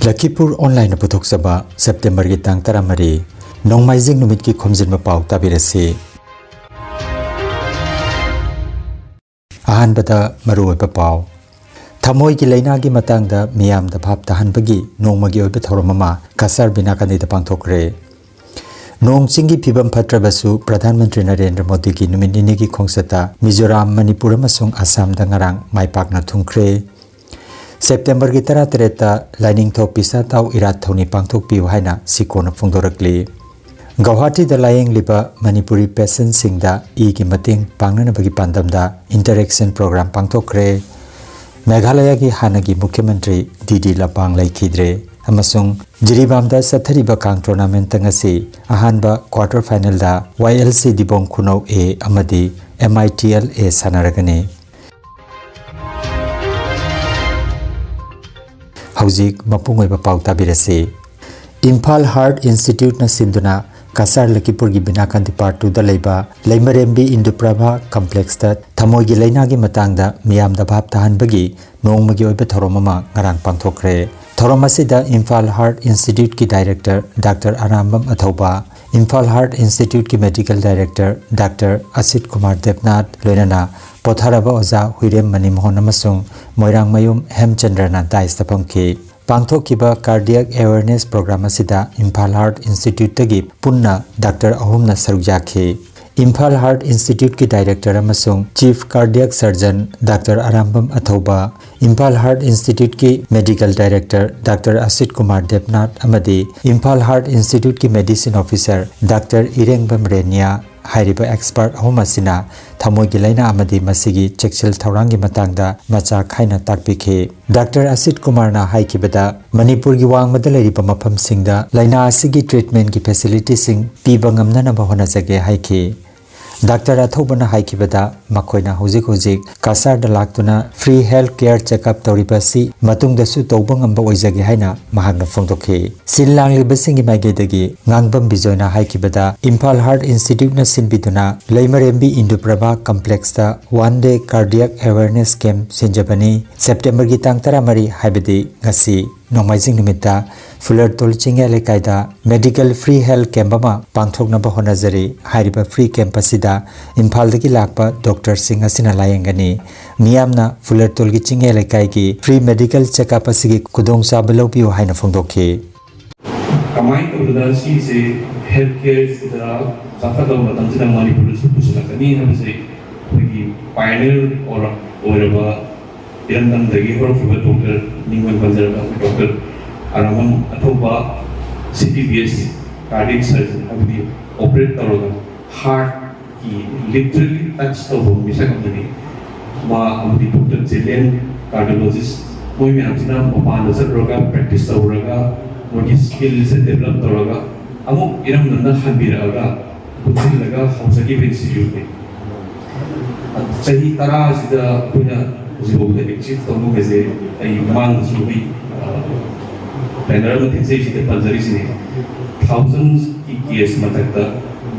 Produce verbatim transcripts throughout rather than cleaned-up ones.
ꯂꯈꯤꯄꯨꯔ ꯑꯣꯟꯂꯥꯏꯟꯅ ꯄꯨꯊꯣꯛꯆꯕ ꯁꯦꯞꯇꯦꯝꯕꯔꯒꯤ ꯇꯥꯡ ꯇꯔꯥꯃꯔꯤ, ꯅꯣꯡꯃꯥꯏꯖꯤꯡ ꯅꯨꯃꯤꯠꯀꯤ ꯈꯣꯝꯖꯤꯟꯕ ꯄꯥꯎ ꯇꯥꯕꯤꯔꯁꯤ꯫ ꯑꯍꯥꯟꯕꯗ ꯃꯔꯨꯑꯣꯏꯕ ꯄꯥꯎ꯫ ꯊꯃꯣꯏꯒꯤ ꯂꯥꯏꯅꯥꯒꯤ ꯃꯇꯥꯡꯗ ꯃꯤꯌꯥꯝꯗ ꯚꯥꯞ ꯇꯥꯍꯟꯕꯒꯤ ꯅꯣꯡꯃꯒꯤ ꯑꯣꯏꯕ ꯊꯧꯔꯝ ꯑꯃ ꯀꯁꯥꯔ ꯕꯤꯅꯥꯀꯥꯟꯗꯤꯗ ꯄꯥꯡꯊꯣꯛꯈ꯭ꯔꯦ꯫ ꯅꯣꯡ ꯆꯤꯡꯒꯤ ꯐꯤꯕꯝ ꯐꯠꯇ꯭ꯔꯕꯁꯨ ꯄ꯭ꯔꯙꯥꯟ ꯃꯟꯇ꯭ꯔꯤ ꯅꯔꯦꯟꯗ꯭ꯔ ꯃꯣꯗꯤꯒꯤ ꯅꯨꯃꯤꯠ ꯅꯤꯅꯤꯒꯤ ꯈꯣꯡꯆꯠꯇ ꯃꯤꯖꯣꯔꯥꯝ, ꯃꯅꯤꯄꯨꯔ ꯑꯃꯁꯨꯡ ꯑꯁꯥꯝꯗ ꯉꯔꯥꯡ ꯃꯥꯏ ꯄꯥꯛꯅ ꯊꯨꯡꯈ꯭ꯔꯦ꯫ ꯁꯦꯞꯇꯦꯝꯕꯔꯒꯤ ꯇꯔꯥꯇꯔꯦꯠꯇ ꯂꯥꯏꯅꯤꯡꯊꯧ ꯄꯤꯁꯥꯇꯥꯎ ꯏꯔꯥꯠ ꯊꯧꯅꯤ ꯄꯥꯡꯊꯣꯛꯄꯤꯌꯨ ꯍꯥꯏꯅ ꯁꯤꯀꯣꯅ ꯐꯣꯡꯗꯣꯔꯛꯂꯤ꯫ ꯒꯧꯍꯥꯇꯤꯗ ꯂꯥꯌꯦꯡꯂꯤꯕ ꯃꯅꯤꯄꯨꯔꯤ ꯄꯦꯁꯦꯟꯁꯤꯡꯗ ꯏꯒꯤ ꯃꯇꯦꯡ ꯄꯥꯡꯅꯅꯕꯒꯤ ꯄꯥꯟꯗꯝꯗ ꯏꯟꯇꯔꯦꯛꯁꯟ ꯄ꯭ꯔꯣꯒ꯭ꯔꯥꯝ ꯄꯥꯡꯊꯣꯛꯈ꯭ꯔꯦ꯫ ꯃꯦꯘꯥꯂꯌꯒꯤ ꯍꯥꯟꯅꯒꯤ ꯃꯨꯈ꯭ꯌ ꯃꯟꯇ꯭ꯔꯤ ꯗꯤ ꯗꯤ ꯂꯄꯥꯡ ꯂꯩꯈꯤꯗ꯭ꯔꯦ ꯑꯃꯁꯨꯡ ꯖꯤꯔꯤꯕꯥꯝꯗ ꯆꯠꯊꯔꯤꯕ ꯀꯥꯡ ꯇꯣꯔꯅꯥꯃꯦꯟꯠꯇ ꯉꯁꯤ ꯑꯍꯥꯟꯕ ꯀ꯭ꯋꯥꯔꯇꯔ ꯐꯥꯏꯅꯦꯜꯗ ꯋꯥꯏ ꯑꯦꯜ ꯁꯤ ꯗꯤꯕꯣꯡ ꯈꯨꯅꯧ ꯑꯦ ꯑꯃꯗꯤ M I T L A ꯁꯥꯟꯅꯔꯒꯅꯤ꯫ ꯍꯧꯖꯤꯛ ꯃꯄꯨꯡ ꯑꯣꯏꯕ ꯄꯥꯎ ꯇꯥꯕꯤꯔꯁꯤ꯫ ꯏꯝꯐꯥꯜ ꯍꯥꯔꯠ ꯏꯟꯁꯇꯤꯇ꯭ꯌꯨꯠꯅ ꯁꯤꯟꯗꯨꯅ ꯀꯁꯥꯔ ꯂꯈꯤꯄꯨꯔꯒꯤ ꯕꯤꯅꯥꯀꯥꯟꯗꯤ ꯄꯥꯔꯠ ꯇꯨꯗ ꯂꯩꯕ ꯂꯩꯃꯔꯦꯝꯕꯤ ꯏꯟꯗꯨꯄ꯭ꯔꯚꯥ ꯀꯝꯄ꯭ꯂꯦꯛꯁꯇ ꯊꯃꯣꯏꯒꯤ ꯂꯥꯏꯅꯥꯒꯤ ꯃꯇꯥꯡꯗ ꯃꯤꯌꯥꯝꯗ ꯚꯥꯞ ꯇꯥꯍꯟꯕꯒꯤ ꯅꯣꯡꯃꯒꯤ ꯑꯣꯏꯕ ꯊꯧꯔꯝ ꯑꯃ ꯉꯔꯥꯡ ꯄꯥꯡꯊꯣꯛꯈ꯭ꯔꯦ꯫ ꯊꯧꯔꯝ ꯑꯁꯤꯗ ꯏꯝꯐꯥꯜ ꯍꯥꯔꯠ ꯏꯟꯁꯇꯤꯇ꯭ꯌꯨꯠꯀꯤ director doctor Arambam Athouba, Imphal heart ꯏꯟꯁꯇꯤꯇ꯭ꯌꯨꯠꯀꯤ medical director doctor Asit Kumar Debnath, ꯂꯣꯏꯅꯅ ꯄꯣꯊꯥꯔꯕ ꯑꯣꯖꯥ ꯍꯨꯏꯔꯦꯝ ꯃꯅꯤꯃꯣꯍꯟ ꯑꯃꯁꯨꯡ ꯃꯣꯏꯔꯥꯡꯃꯌꯨꯝ ꯍꯦꯝꯆꯟꯗ꯭ꯔꯅ ꯗꯥꯏꯁꯇ ꯐꯝꯈꯤ꯫ ꯄꯥꯡꯊꯣꯛꯈꯤꯕ ꯀꯥꯔꯗꯤꯌꯥꯛ ꯑꯦꯋꯦꯔꯅꯦꯁ ꯄ꯭ꯔꯣꯒ꯭ꯔꯥꯝ ꯑꯁꯤꯗ ꯏꯝꯐꯥꯜ ꯍꯥꯔꯠ ꯏꯟꯁꯇꯤꯇ꯭ꯌꯨꯠꯇꯒꯤ ꯄꯨꯟꯅ ꯗꯥꯛꯇꯔ ꯑꯍꯨꯝꯅ ꯁꯔꯨꯛ ꯌꯥꯈꯤ꯫ ꯏꯝꯐꯥꯜ ꯍꯥꯔꯠ ꯏꯟꯁꯇꯤꯇ꯭ꯌꯨꯠꯀꯤ ꯗꯥꯏꯔꯦꯛꯇꯔ ꯑꯃꯁꯨꯡ chief cardiac surgeon doctor Arambam Athouba, Imphal heart ꯏꯟꯁꯇꯤꯇ꯭ꯌꯨꯠꯀꯤ medical director doctor Asit Kumar Debnath ꯑꯃꯗꯤ ꯏꯝꯐꯥꯜ ꯍꯥꯔꯠ ꯏꯟꯁꯇꯤꯇ꯭ꯌꯨꯠꯀꯤ medicine officer doctor Irengbam Renia ꯍꯥꯏꯔꯤꯕ ꯑꯦꯛꯁꯄꯔꯠ ꯑꯍꯨꯝ ꯑꯁꯤꯅ ꯊꯃꯣꯏꯒꯤ ꯂꯥꯏꯅꯥ ꯑꯃꯗꯤ ꯃꯁꯤꯒꯤ ꯆꯦꯛꯁꯤꯜ ꯊꯧꯔꯥꯡꯒꯤ ꯃꯇꯥꯡꯗ ꯃꯆꯥ ꯈꯥꯏꯅ ꯇꯥꯛꯄꯤꯈꯤ꯫ ꯗꯥꯛꯇꯔ ꯑꯁꯤꯠ ꯀꯨꯃꯥꯔꯅ ꯍꯥꯏꯈꯤꯕꯗ, ꯃꯅꯤꯄꯨꯔꯒꯤ ꯋꯥꯡꯃꯗ ꯂꯩꯔꯤꯕ ꯃꯐꯝꯁꯤꯡꯗ ꯂꯥꯏꯅꯥ ꯑꯁꯤꯒꯤ ꯇ꯭ꯔꯤꯠꯃꯦꯟꯒꯤ ꯐꯦꯁꯤꯂꯤꯇꯤꯁꯤꯡ ꯄꯤꯕ ꯉꯝꯅꯅꯕ ꯍꯣꯠꯅꯖꯒꯦ ꯍꯥꯏꯈꯤ꯫ ꯗꯥꯛꯇꯔ ꯑꯊꯧꯕꯅ ꯍꯥꯏꯈꯤꯕꯗ, ꯃꯈꯣꯏꯅ ꯍꯧꯖꯤꯛ ꯍꯧꯖꯤꯛ ꯀꯁꯥꯔꯗ ꯂꯥꯛꯇꯨꯅ ꯐ꯭ꯔꯤ ꯍꯦꯜꯊ ꯀꯦꯌꯔ ꯆꯦꯛꯑꯞ ꯇꯧꯔꯤꯕ ꯑꯁꯤ ꯃꯇꯨꯡꯗꯁꯨ ꯇꯧꯕ ꯉꯝꯕ ꯑꯣꯏꯖꯒꯦ ꯍꯥꯏꯅ ꯃꯍꯥꯛꯅ ꯐꯣꯡꯗꯣꯛꯈꯤ꯫ ꯁꯤꯜ ꯂꯥꯡꯂꯤꯕꯁꯤꯡꯒꯤ ꯃꯥꯏꯀꯩꯗꯒꯤ ꯉꯥꯡꯕꯝ ꯕꯤꯖꯣꯏꯅ ꯍꯥꯏꯈꯤꯕꯗ, ꯏꯝꯐꯥꯜ ꯍꯥꯔꯠ ꯏꯟꯁꯇꯤꯇ꯭ꯌꯨꯠꯅ ꯁꯤꯟꯕꯤꯗꯨꯅ ꯂꯩꯃꯔꯦꯝꯕꯤ ꯏꯟꯗꯨꯄ꯭ꯔꯚꯥ ꯀꯝꯄ꯭ꯂꯦꯛꯁꯇ ꯋꯥꯟ ꯗꯦ ꯀꯥꯔꯗꯤꯌꯥꯛ ꯑꯦꯋꯦꯔꯅꯦꯁ ꯀꯦꯝꯞ ꯁꯤꯟꯖꯕꯅꯤ꯫ ꯁꯦꯞꯇꯦꯝꯕꯔꯒꯤ ꯇꯥꯡ ꯇꯔꯥꯃꯔꯤ, ꯍꯥꯏꯕꯗꯤ ꯉꯁꯤ, ꯅꯣꯡꯃꯥꯏꯖꯤꯡ ꯅꯨꯃꯤꯠꯇ ꯐꯨꯂꯔꯇꯣꯜ ꯆꯤꯡꯌꯥ ꯂꯩꯀꯥꯏꯗ medical free health camp ꯑꯃ ꯄꯥꯡꯊꯣꯛꯅꯕ ꯍꯣꯠꯅꯖꯔꯤ꯫ ꯍꯥꯏꯔꯤꯕ free camp ꯑꯁꯤꯗ ꯏꯝꯐꯥꯜꯗꯒꯤ ꯂꯥꯛꯄ ꯗꯣꯛꯇꯔꯁꯤꯡ ꯑꯁꯤꯅ ꯂꯥꯌꯦꯡꯒꯅꯤ꯫ ꯃꯤꯌꯥꯝꯅ ꯐꯨꯂꯔꯇꯣꯜꯒꯤ ꯆꯤꯡꯌꯥ ꯂꯩꯀꯥꯏꯒꯤ free medical checkup ꯑꯁꯤꯒꯤ ꯈꯨꯗꯣꯡꯆꯥꯕ ꯂꯧꯕꯤꯌꯨ ꯍꯥꯏꯅ ꯐꯣꯡꯗꯣꯛꯈꯤ꯫ ꯀꯃꯥꯏꯅ ꯇꯧꯗꯅ ꯁꯤꯁꯦ health careꯁꯤꯗ ꯆꯥꯎꯈꯠꯂꯕ ꯃꯇꯝꯁꯤꯗ ꯃꯅꯤꯄꯨꯔꯗꯁꯨ ꯄꯨꯁꯤꯜꯂꯛꯀꯅꯤ ꯍꯥꯏꯕꯁꯦ ꯑꯩꯈꯣꯏꯒꯤ pioneer ꯑꯣꯏꯔ-, ꯑꯣꯏꯔꯕ ꯏꯔꯝꯗꯝꯗꯒꯤ ꯍꯧꯔꯛꯈꯤꯕ ꯗꯣꯛꯇꯔ, ꯃꯤꯡ ꯑꯣꯏꯅ ꯄꯟꯖꯔꯕ ꯑꯩꯈꯣꯏ doctor ꯑꯔꯥꯃꯝ ꯑꯊꯧꯕ, C T B S, cardiac surgeon, ꯍꯥꯏꯕꯗꯤ operate ꯇꯧꯔꯒ heartꯀꯤ literally touch ꯇꯧꯕ ꯃꯤꯁꯛ ꯑꯃꯅꯤ꯫ ꯃꯥ ꯑꯃꯗꯤ ꯗꯣꯛꯇꯔ ꯖꯦꯂꯦꯟ, cardiologist, ꯃꯣꯏ ꯃꯌꯥꯝꯁꯤꯅ ꯃꯄꯥꯟꯗ ꯆꯠꯂꯨꯔꯒ practice ꯇꯧꯔꯒ ꯃꯣꯏꯒꯤ skillꯁꯦ develop ꯇꯧꯔꯒ ꯑꯃꯨꯛ ꯏꯔꯝꯗꯝꯗ ꯍꯟꯕꯤꯔꯛꯑꯒ ꯄꯨꯟꯁꯤꯜꯂꯒ ꯍꯧꯖꯈꯤꯕ instituteꯅꯤ꯫ ꯆꯍꯤ ꯇꯔꯥꯁꯤꯗ ꯑꯩꯈꯣꯏꯅ ꯍꯧꯖꯤꯛꯐꯥꯎꯗ achieve ꯇꯧꯕ ꯉꯝꯃꯤꯁꯦ ꯑꯩ ꯃꯃꯥꯡꯗꯁꯨ ꯑꯩꯈꯣꯏ, ꯑ, banner ꯑꯃ ꯊꯦꯠꯆꯩꯁꯤꯗ ꯄꯟꯖꯔꯤꯁꯤꯅꯤ꯫ Thousandsꯀꯤ case ꯃꯊꯛꯇ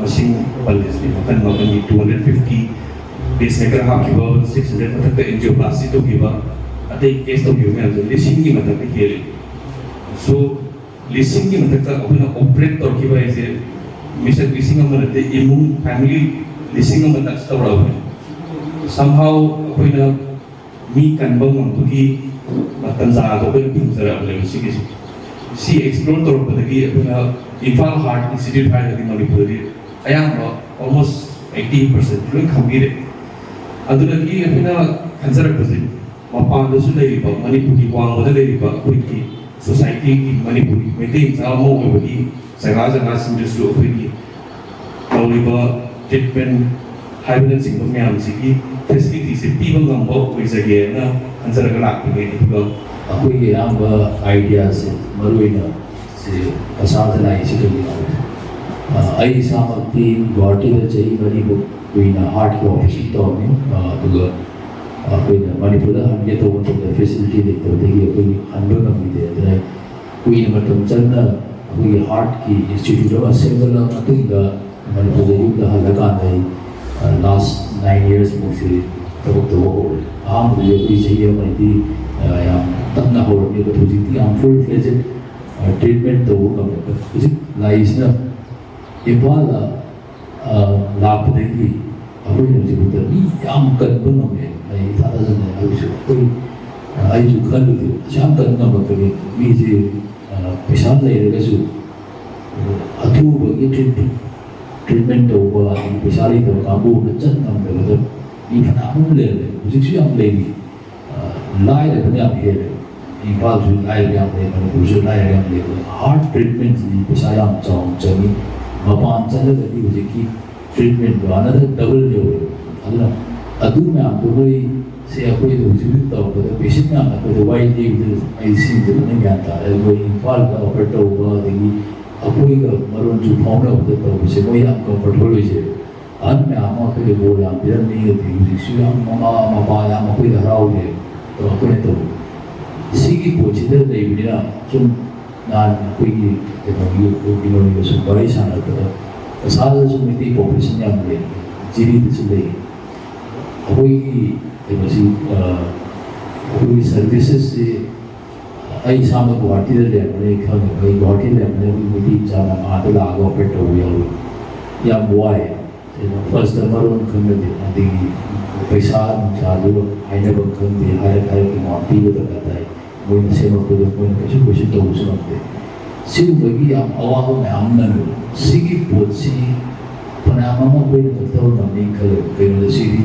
ꯃꯁꯤꯡ ꯄꯜꯂꯤꯁꯤꯅꯤ, ꯃꯈꯜ ꯃꯈꯜꯒꯤ two hundred fifty pacemaker ꯍꯥꯞꯈꯤꯕ, six hundred ꯃꯊꯛꯇ angioplasty ꯇꯧꯈꯤꯕ, ꯑꯇꯩ case ꯇꯧꯈꯤꯕ ꯃꯌꯥꯝꯁꯦ ꯂꯤꯁꯤꯡꯒꯤ ꯃꯊꯛꯇ ꯍꯦꯜꯂꯤ꯫ So, ꯂꯤꯁꯤꯡꯒꯤ ꯃꯊꯛꯇ ꯑꯩꯈꯣꯏꯅ operate ꯇꯧꯔꯛꯈꯤꯕ ꯍꯥꯏꯁꯦ ꯃꯤꯁꯛ ꯂꯤꯁꯤꯡ ꯑꯃ ꯅꯠꯇꯦ, ꯏꯃꯨꯡ family ꯂꯤꯁꯤꯡ ꯑꯃ touch ꯇꯧꯔꯛꯑꯕꯅꯤ꯫ Somehow ꯑꯩꯈꯣꯏꯅ ꯃꯤ ꯀꯟꯕ ꯉꯝꯕꯒꯤ ꯇꯟꯖꯥ ꯑꯗꯣ ꯑꯩꯈꯣꯏꯅ ꯐꯪꯖꯔꯛꯑꯕꯅꯦꯕ ꯁꯤꯒꯤꯁꯦ꯫ ꯁꯤ explore ꯇꯧꯔꯛꯄꯗꯒꯤ ꯑꯩꯈꯣꯏꯅ ꯏꯝꯐꯥꯜ Heart Institute ꯍꯥꯏꯔꯒꯗꯤ ꯃꯅꯤꯄꯨꯔꯗꯗꯤ ꯑꯌꯥꯝꯕ almost eighty percent ꯂꯣꯏ ꯈꯪꯕꯤꯔꯦ꯫ ꯑꯗꯨꯗꯒꯤ ꯑꯩꯈꯣꯏꯅ ꯈꯟꯖꯔꯛꯄꯁꯦ, ꯃꯄꯥꯟꯗꯁꯨ ꯂꯩꯔꯤꯕ, ꯃꯅꯤꯄꯨꯔꯒꯤ ꯋꯥꯡꯃꯗ ꯂꯩꯔꯤꯕ ꯑꯩꯈꯣꯏꯒꯤ societyꯒꯤ, ꯃꯅꯤꯄꯨꯔꯒꯤ ꯃꯩꯇꯩ ꯃꯆꯥ ꯑꯃ ꯑꯣꯏꯕꯒꯤ ꯖꯒꯥ ꯖꯒꯥꯁꯤꯡꯗꯁꯨ ꯑꯩꯈꯣꯏꯒꯤ ꯇꯧꯔꯤꯕ treatment ꯍꯥꯏꯕꯅꯆꯤꯡꯕ ꯃꯌꯥꯝꯁꯤꯒꯤ facilityꯁꯦ ꯄꯤꯕ ꯉꯝꯕ ꯑꯣꯏꯖꯒꯦꯅ ꯈꯟꯖꯔꯒ ꯂꯥꯛꯄꯅꯦ꯫ ꯑꯗꯨꯒ ꯑꯩꯈꯣꯏꯒꯤ ꯑꯌꯥꯝꯕ ideaꯁꯦ ꯃꯔꯨꯑꯣꯏꯅ ꯁꯤ ꯀꯁꯥꯗ ꯂꯥꯛꯏꯁꯤ ꯀꯩꯒꯤꯅꯣ ꯍꯥꯏꯕꯗ, ꯑ, ꯑꯩ ꯏꯁꯥꯃꯛꯇꯤ ꯒꯨꯋꯥꯍꯥꯇꯤꯗ ꯆꯍꯤ ꯃꯔꯤꯃꯨꯛ ꯀꯨꯏꯅ heartꯀꯤ operation ꯇꯧꯔꯝꯃꯤ꯫ ꯑ, ꯑꯗꯨꯒ ꯑꯩꯈꯣꯏꯅ ꯃꯅꯤꯄꯨꯔꯗ ꯍꯟꯒꯦ ꯇꯧꯕ ꯃꯇꯝꯗ facility ꯂꯩꯇꯕꯗꯒꯤ ꯑꯩꯈꯣꯏ ꯍꯟꯕ ꯉꯝꯈꯤꯗꯦ꯫ ꯑꯗꯨꯅ ꯀꯨꯏꯅ ꯃꯇꯝ ꯆꯪꯅ ꯑꯩꯈꯣꯏꯒꯤ heartꯀꯤ institute ꯑꯃ ꯁꯦꯝꯒꯠꯂꯕ ꯃꯇꯨꯡꯗ ꯃꯅꯤꯄꯨꯔꯗ ꯌꯨꯝꯗ ꯍꯜꯂꯀꯥꯟꯗ ꯑꯩ, ꯑ, last nine yearsꯃꯨꯛꯁꯤ ꯊꯕꯛ ꯇꯧꯕ ꯍꯧꯔꯦ꯫ ꯑꯍꯥꯟꯕꯗꯗꯤ ꯑꯩꯈꯣꯏ ꯆꯍꯤ ꯑꯃꯗꯤ, ꯑ, ꯌꯥꯝ ꯇꯞꯅ ꯍꯧꯔꯝꯃꯦꯕ, ꯍꯧꯖꯤꯛꯇꯤ ꯌꯥꯝ ꯐꯨꯜ ꯐ꯭ꯂꯦꯖꯦꯠ ꯇ꯭ꯔꯤꯠꯃꯦꯟ ꯇꯧꯕ ꯉꯝꯃꯦꯕ꯫ ꯍꯧꯖꯤꯛ ꯂꯥꯛꯏꯁꯤꯅ ꯏꯝꯐꯥꯜꯗ, ꯑ, ꯂꯥꯛꯄꯗꯒꯤ ꯑꯩꯈꯣꯏꯅ ꯍꯧꯖꯤꯛꯐꯥꯎꯗ ꯃꯤ ꯌꯥꯝ ꯀꯟꯕ ꯉꯝꯃꯦ꯫ ꯑꯩ ꯏꯊꯥ ꯊꯥꯖꯗꯅ ꯍꯥꯏꯕꯁꯨ ꯑꯩꯈꯣꯏ, ꯑ, ꯑꯩꯁꯨ ꯈꯜꯂꯨꯗꯦ ꯑꯁꯨꯛ ꯌꯥꯝ ꯀꯟꯕ ꯉꯝꯃꯛꯀꯅꯤ꯫ ꯃꯤꯁꯦ, ꯑ, ꯄꯩꯁꯥ ꯂꯩꯔꯒꯁꯨ ꯑꯊꯨꯕꯒꯤ ꯇ꯭ꯔꯤꯠ-, ꯇ꯭ꯔꯤꯠꯃꯦꯟ ꯇꯧꯕ, ꯑꯗꯒꯤ ꯄꯩꯁꯥ ꯂꯩꯇꯕ ꯀꯥꯡꯕꯨ ꯑꯃ ꯆꯠ ꯉꯝꯗꯕꯗ ꯃꯤ ꯐꯅꯌꯥꯝ ꯑꯃ ꯂꯩꯔꯝꯃꯦ꯫ ꯍꯧꯖꯤꯛꯁꯨ ꯌꯥꯝ ꯂꯩꯔꯤ꯫ ꯑ, ꯂꯥꯏꯔꯕꯅ ꯌꯥꯝ ꯍꯦꯜꯂꯦ꯫ ꯏꯝꯐꯥꯜꯁꯨ ꯂꯥꯏꯔꯕ ꯌꯥꯝ ꯂꯩ, ꯃꯅꯤꯄꯨꯔꯁꯨ ꯂꯥꯏꯔꯕ ꯌꯥꯝ ꯂꯩ꯫ ꯍꯥꯔꯠ ꯇ꯭ꯔꯤꯠꯃꯦꯟꯁꯤꯗꯤ ꯄꯩꯁꯥ ꯌꯥꯝ ꯆꯥꯎꯅ ꯆꯪꯉꯤ꯫ ꯃꯄꯥꯟ ꯆꯠꯂꯒꯗꯤ ꯍꯧꯖꯤꯛꯀꯤ ꯇ꯭ꯔꯤꯠꯃꯦꯟꯗꯣ ꯑꯅꯗꯔ ꯗꯕꯜ ꯌꯧꯔꯦ꯫ ꯑꯗꯨꯅ ꯑꯗꯨ ꯃꯌꯥꯝꯗꯣ ꯃꯣꯏꯁꯦ ꯑꯩꯈꯣꯏꯗ ꯍꯧꯖꯤꯛ ꯍꯧꯖꯤꯛ ꯇꯧꯔꯛꯄꯗ ꯄꯦꯁꯦꯟ ꯃꯌꯥꯝꯅ ꯑꯩꯈꯣꯏꯗ ꯋꯥꯔꯤ ꯂꯤꯕꯗ ꯑꯩ ꯁꯤꯁꯤꯡꯁꯦ ꯂꯣꯏꯅ ꯒ꯭ꯌꯥꯟ ꯇꯥꯔꯦ꯫ ꯑꯩꯈꯣꯏ ꯏꯝꯐꯥꯜꯗ ꯑꯣꯄꯔꯦꯠ ꯇꯧꯕ, ꯑꯗꯒꯤ ꯑꯩꯈꯣꯏꯒ ꯃꯔꯣꯟꯁꯨ ꯐꯥꯎꯅꯕꯗ ꯇꯧꯕꯁꯦ ꯃꯣꯏ ꯌꯥꯝ ꯀꯝꯐꯣꯔꯇꯦꯕꯜ ꯑꯣꯏꯖꯩ꯫ ꯑꯍꯟ ꯃꯌꯥꯝ ꯑꯃ ꯑꯩꯈꯣꯏꯗ ꯕꯣꯔ ꯌꯥꯝ ꯄꯤꯔꯝꯃꯤ, ꯑꯗꯒꯤ ꯍꯧꯖꯤꯛꯁꯨ ꯌꯥꯝ ꯃꯃꯥ ꯃꯄꯥ ꯌꯥꯝ ꯑꯩꯈꯣꯏꯗ ꯍꯔꯥꯎꯔꯦ꯫ ꯑꯗꯣ ꯑꯩꯈꯣꯏꯅ ꯇꯧꯕ ꯁꯤꯒꯤ ꯄꯣꯠꯁꯤꯗ ꯂꯩꯕꯅꯤꯅ ꯁꯨꯝ ꯅꯍꯥꯟ ꯑꯩꯈꯣꯏꯒꯤ ꯀꯩꯅꯣꯒꯤ ꯀꯩꯅꯣꯒꯤꯗꯁꯨ ꯋꯥꯔꯤ ꯁꯥꯟꯅꯔꯛꯄꯗ ꯀꯁꯥꯔꯗꯁꯨ ꯃꯩꯇꯩ ꯄꯣꯄꯨꯂꯦꯁꯟ ꯌꯥꯝ ꯂꯩ, ꯖꯤꯔꯤꯗꯁꯨ ꯂꯩ꯫ ꯑꯩꯈꯣꯏꯒꯤ ꯀꯩꯅꯣꯁꯤ, ꯑ, ꯑꯩꯈꯣꯏꯒꯤ ꯁꯔꯚꯤꯁꯦꯁꯁꯤ ꯑꯩ ꯏꯁꯥꯃꯛ ꯒꯨꯍꯥꯇꯤꯗ ꯂꯩꯔꯝꯕꯅꯤ ꯈꯪꯉꯦꯕ꯫ ꯑꯩ ꯒꯨꯍꯥꯇꯤꯗ ꯂꯩꯔꯝꯕꯅꯤ, ꯑꯩꯈꯣꯏ ꯃꯩꯇꯩ ꯃꯆꯥ ꯃꯌꯥꯝ ꯑꯥꯗ ꯂꯥꯛꯑꯒ ꯑꯣꯄꯔꯦꯠ ꯇꯧꯕ ꯌꯥꯎꯏ꯫ ꯌꯥꯝ ꯋꯥꯏ꯫ ꯀꯩꯅꯣ, ꯐꯥꯔꯁꯇ ꯃꯔꯣꯟ ꯈꯪꯅꯗꯦ, ꯑꯗꯒꯤ ꯄꯩꯁꯥ ꯅꯨꯡꯁꯥꯗꯨ ꯍꯥꯏꯅꯕ ꯈꯪꯗꯦ, ꯍꯥꯏꯔꯛ ꯍꯥꯏꯔꯛꯀꯤ ꯑꯦꯃꯥꯎꯟ ꯄꯤꯕ ꯗꯔꯀꯥꯔ ꯇꯥꯏ꯫ ꯃꯣꯏꯅ ꯁꯦꯝꯃꯛꯄꯗꯣ ꯃꯣꯏꯅ ꯀꯩꯁꯨ ꯀꯩꯁꯨ ꯇꯧꯕꯁꯨ ꯉꯝꯗꯦ꯫ ꯁꯤꯒꯨꯝꯕꯒꯤ ꯌꯥꯝ ꯑꯋꯥꯕ ꯃꯌꯥꯝ ꯑꯃ ꯅꯪꯉꯦ꯫ ꯁꯤꯒꯤ ꯄꯣꯠꯁꯤ ꯐꯅꯌꯥꯝ ꯑꯃ ꯑꯩꯈꯣꯏꯅ ꯀꯛꯊꯕ ꯉꯝꯅꯤ ꯈꯜꯂꯦ꯫ ꯀꯩꯅꯣꯗ ꯁꯤꯗꯤ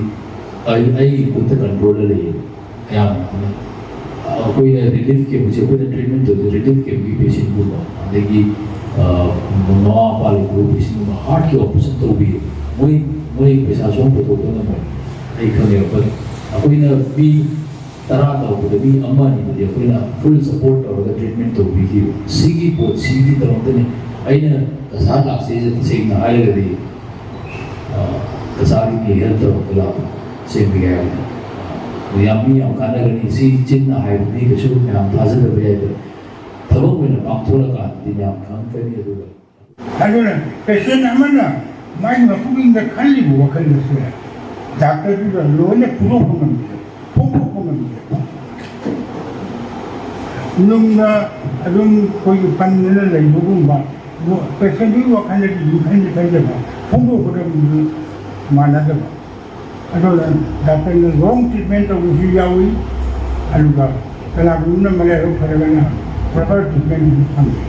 ꯑꯩ, ꯑꯩꯒꯤ ꯈꯨꯠꯇ ꯀꯟꯇ꯭ꯔꯣꯜꯗ ꯂꯩꯌꯦ꯫ ꯑꯌꯥꯝꯕꯅ ꯑꯩꯈꯣꯏꯅ ꯔꯤꯂꯤꯐ ꯀꯦꯝꯞꯁꯦ, ꯑꯩꯈꯣꯏꯅ ꯇ꯭ꯔꯤꯠꯃꯦꯟ ꯇꯧꯗꯣꯏ ꯔꯤꯂꯤꯐ ꯀꯦꯝꯞꯀꯤ ꯄꯦꯁꯦꯟꯒꯨꯝꯕ, ꯑꯗꯒꯤ, ꯑ, ꯃꯃꯥ ꯃꯄꯥ ꯂꯩꯇꯕ ꯄꯦꯁꯦꯟꯒꯨꯝꯕ, ꯍꯥꯔꯠꯀꯤ ꯑꯣꯄꯔꯦꯁꯟ ꯇꯧꯕꯤ, ꯃꯣꯏ, ꯃꯣꯏ ꯄꯩꯁꯥꯁꯨ ꯑꯃ ꯄꯨꯊꯣꯛꯄ ꯉꯝꯃꯣꯏ꯫ ꯑꯩ ꯈꯪꯉꯦꯕ꯫ But ꯑꯩꯈꯣꯏꯅ ꯃꯤ ꯇꯔꯥ ꯇꯧꯔꯛꯄꯗ ꯃꯤ ꯑꯃ ꯑꯅꯤꯗꯨꯗꯤ ꯑꯩꯈꯣꯏꯅ ꯐꯨꯜ ꯁꯄꯣꯔꯠ ꯇꯧꯔꯒ ꯇ꯭ꯔꯤꯠꯃꯦꯟ ꯇꯧꯕꯤꯈꯤꯕ꯫ ꯁꯤꯒꯤ ꯄꯣꯠꯁꯤꯒꯤꯗꯃꯛꯇꯅꯤ ꯑꯩꯅ ꯀꯁꯥꯔ ꯂꯥꯛꯆꯩꯁꯦ꯫ ꯇꯁꯦꯡꯅ ꯍꯥꯏꯔꯒꯗꯤ, ꯑ, ꯀꯁꯥꯔꯒꯤ ꯍꯦꯜꯠ ꯇꯧꯔꯛꯄ ꯂꯥꯛꯄ ꯁꯦꯝꯕꯤꯒꯦ ꯍꯥꯏꯕꯗ, ꯑ, ꯌꯥꯝ, ꯃꯤ ꯌꯥꯝ ꯀꯥꯟꯅꯒꯅꯤ꯫ ꯁꯤ ꯆꯤꯟꯅ ꯍꯥꯏꯕꯗꯤ ꯀꯩꯁꯨ ꯃꯌꯥꯝ ꯊꯥꯖꯗꯕ ꯌꯥꯏ, ꯑꯗꯣ ꯊꯕꯛ ꯑꯣꯏꯅ ꯄꯥꯡꯊꯣꯛꯂꯀꯥꯟꯗꯗꯤ ꯃꯌꯥꯝ ꯈꯪꯉꯛꯀꯅꯤ꯫ ꯑꯗꯨꯒ ꯑꯗꯨꯅ ꯄꯦꯁꯦꯟ ꯑꯃꯅ ꯃꯥꯒꯤ ꯃꯄꯨꯛꯅꯤꯡꯗ ꯈꯜꯂꯤꯕ ꯋꯥꯈꯜ ꯑꯁꯦ ꯗꯥꯛꯇꯔꯗꯨꯗ ꯂꯣꯏꯅ ꯐꯣꯡꯗꯣꯛꯄ ꯉꯝꯗꯦ, ꯐꯣꯡꯗꯣꯛꯄ ꯉꯝꯗꯦ꯫ ꯅꯨꯡꯗ ꯑꯗꯨꯝ ꯑꯩꯈꯣꯏꯒꯤ ꯄꯟꯗꯅ ꯂꯩꯕꯒꯨꯝꯕ, ꯄꯦꯁꯦꯟꯗꯨꯒꯤ ꯋꯥꯈꯜꯗꯗꯤ ꯑꯗꯨꯝ ꯈꯟꯗꯤ ꯈꯟꯖꯕ, ꯐꯣꯡꯗꯣꯛꯀꯗꯕꯗꯨ ꯃꯥꯟꯅꯗꯕ꯫ ꯑꯗꯨꯅ ꯗꯥꯛꯇꯔꯅ ꯔꯣꯡ ꯇ꯭ꯔꯤꯠꯃꯦꯟ ꯇꯧꯕꯁꯨ ꯌꯥꯎꯏ, ꯑꯗꯨꯒ ꯀꯅꯥꯒꯨꯝꯕꯅ ꯃꯔꯥꯏꯕꯛ ꯐꯔꯒꯅ ꯄ꯭ꯔꯣꯄꯔ ꯇ꯭ꯔꯤꯠꯃꯦꯟꯁꯨ ꯐꯪꯉꯤ꯫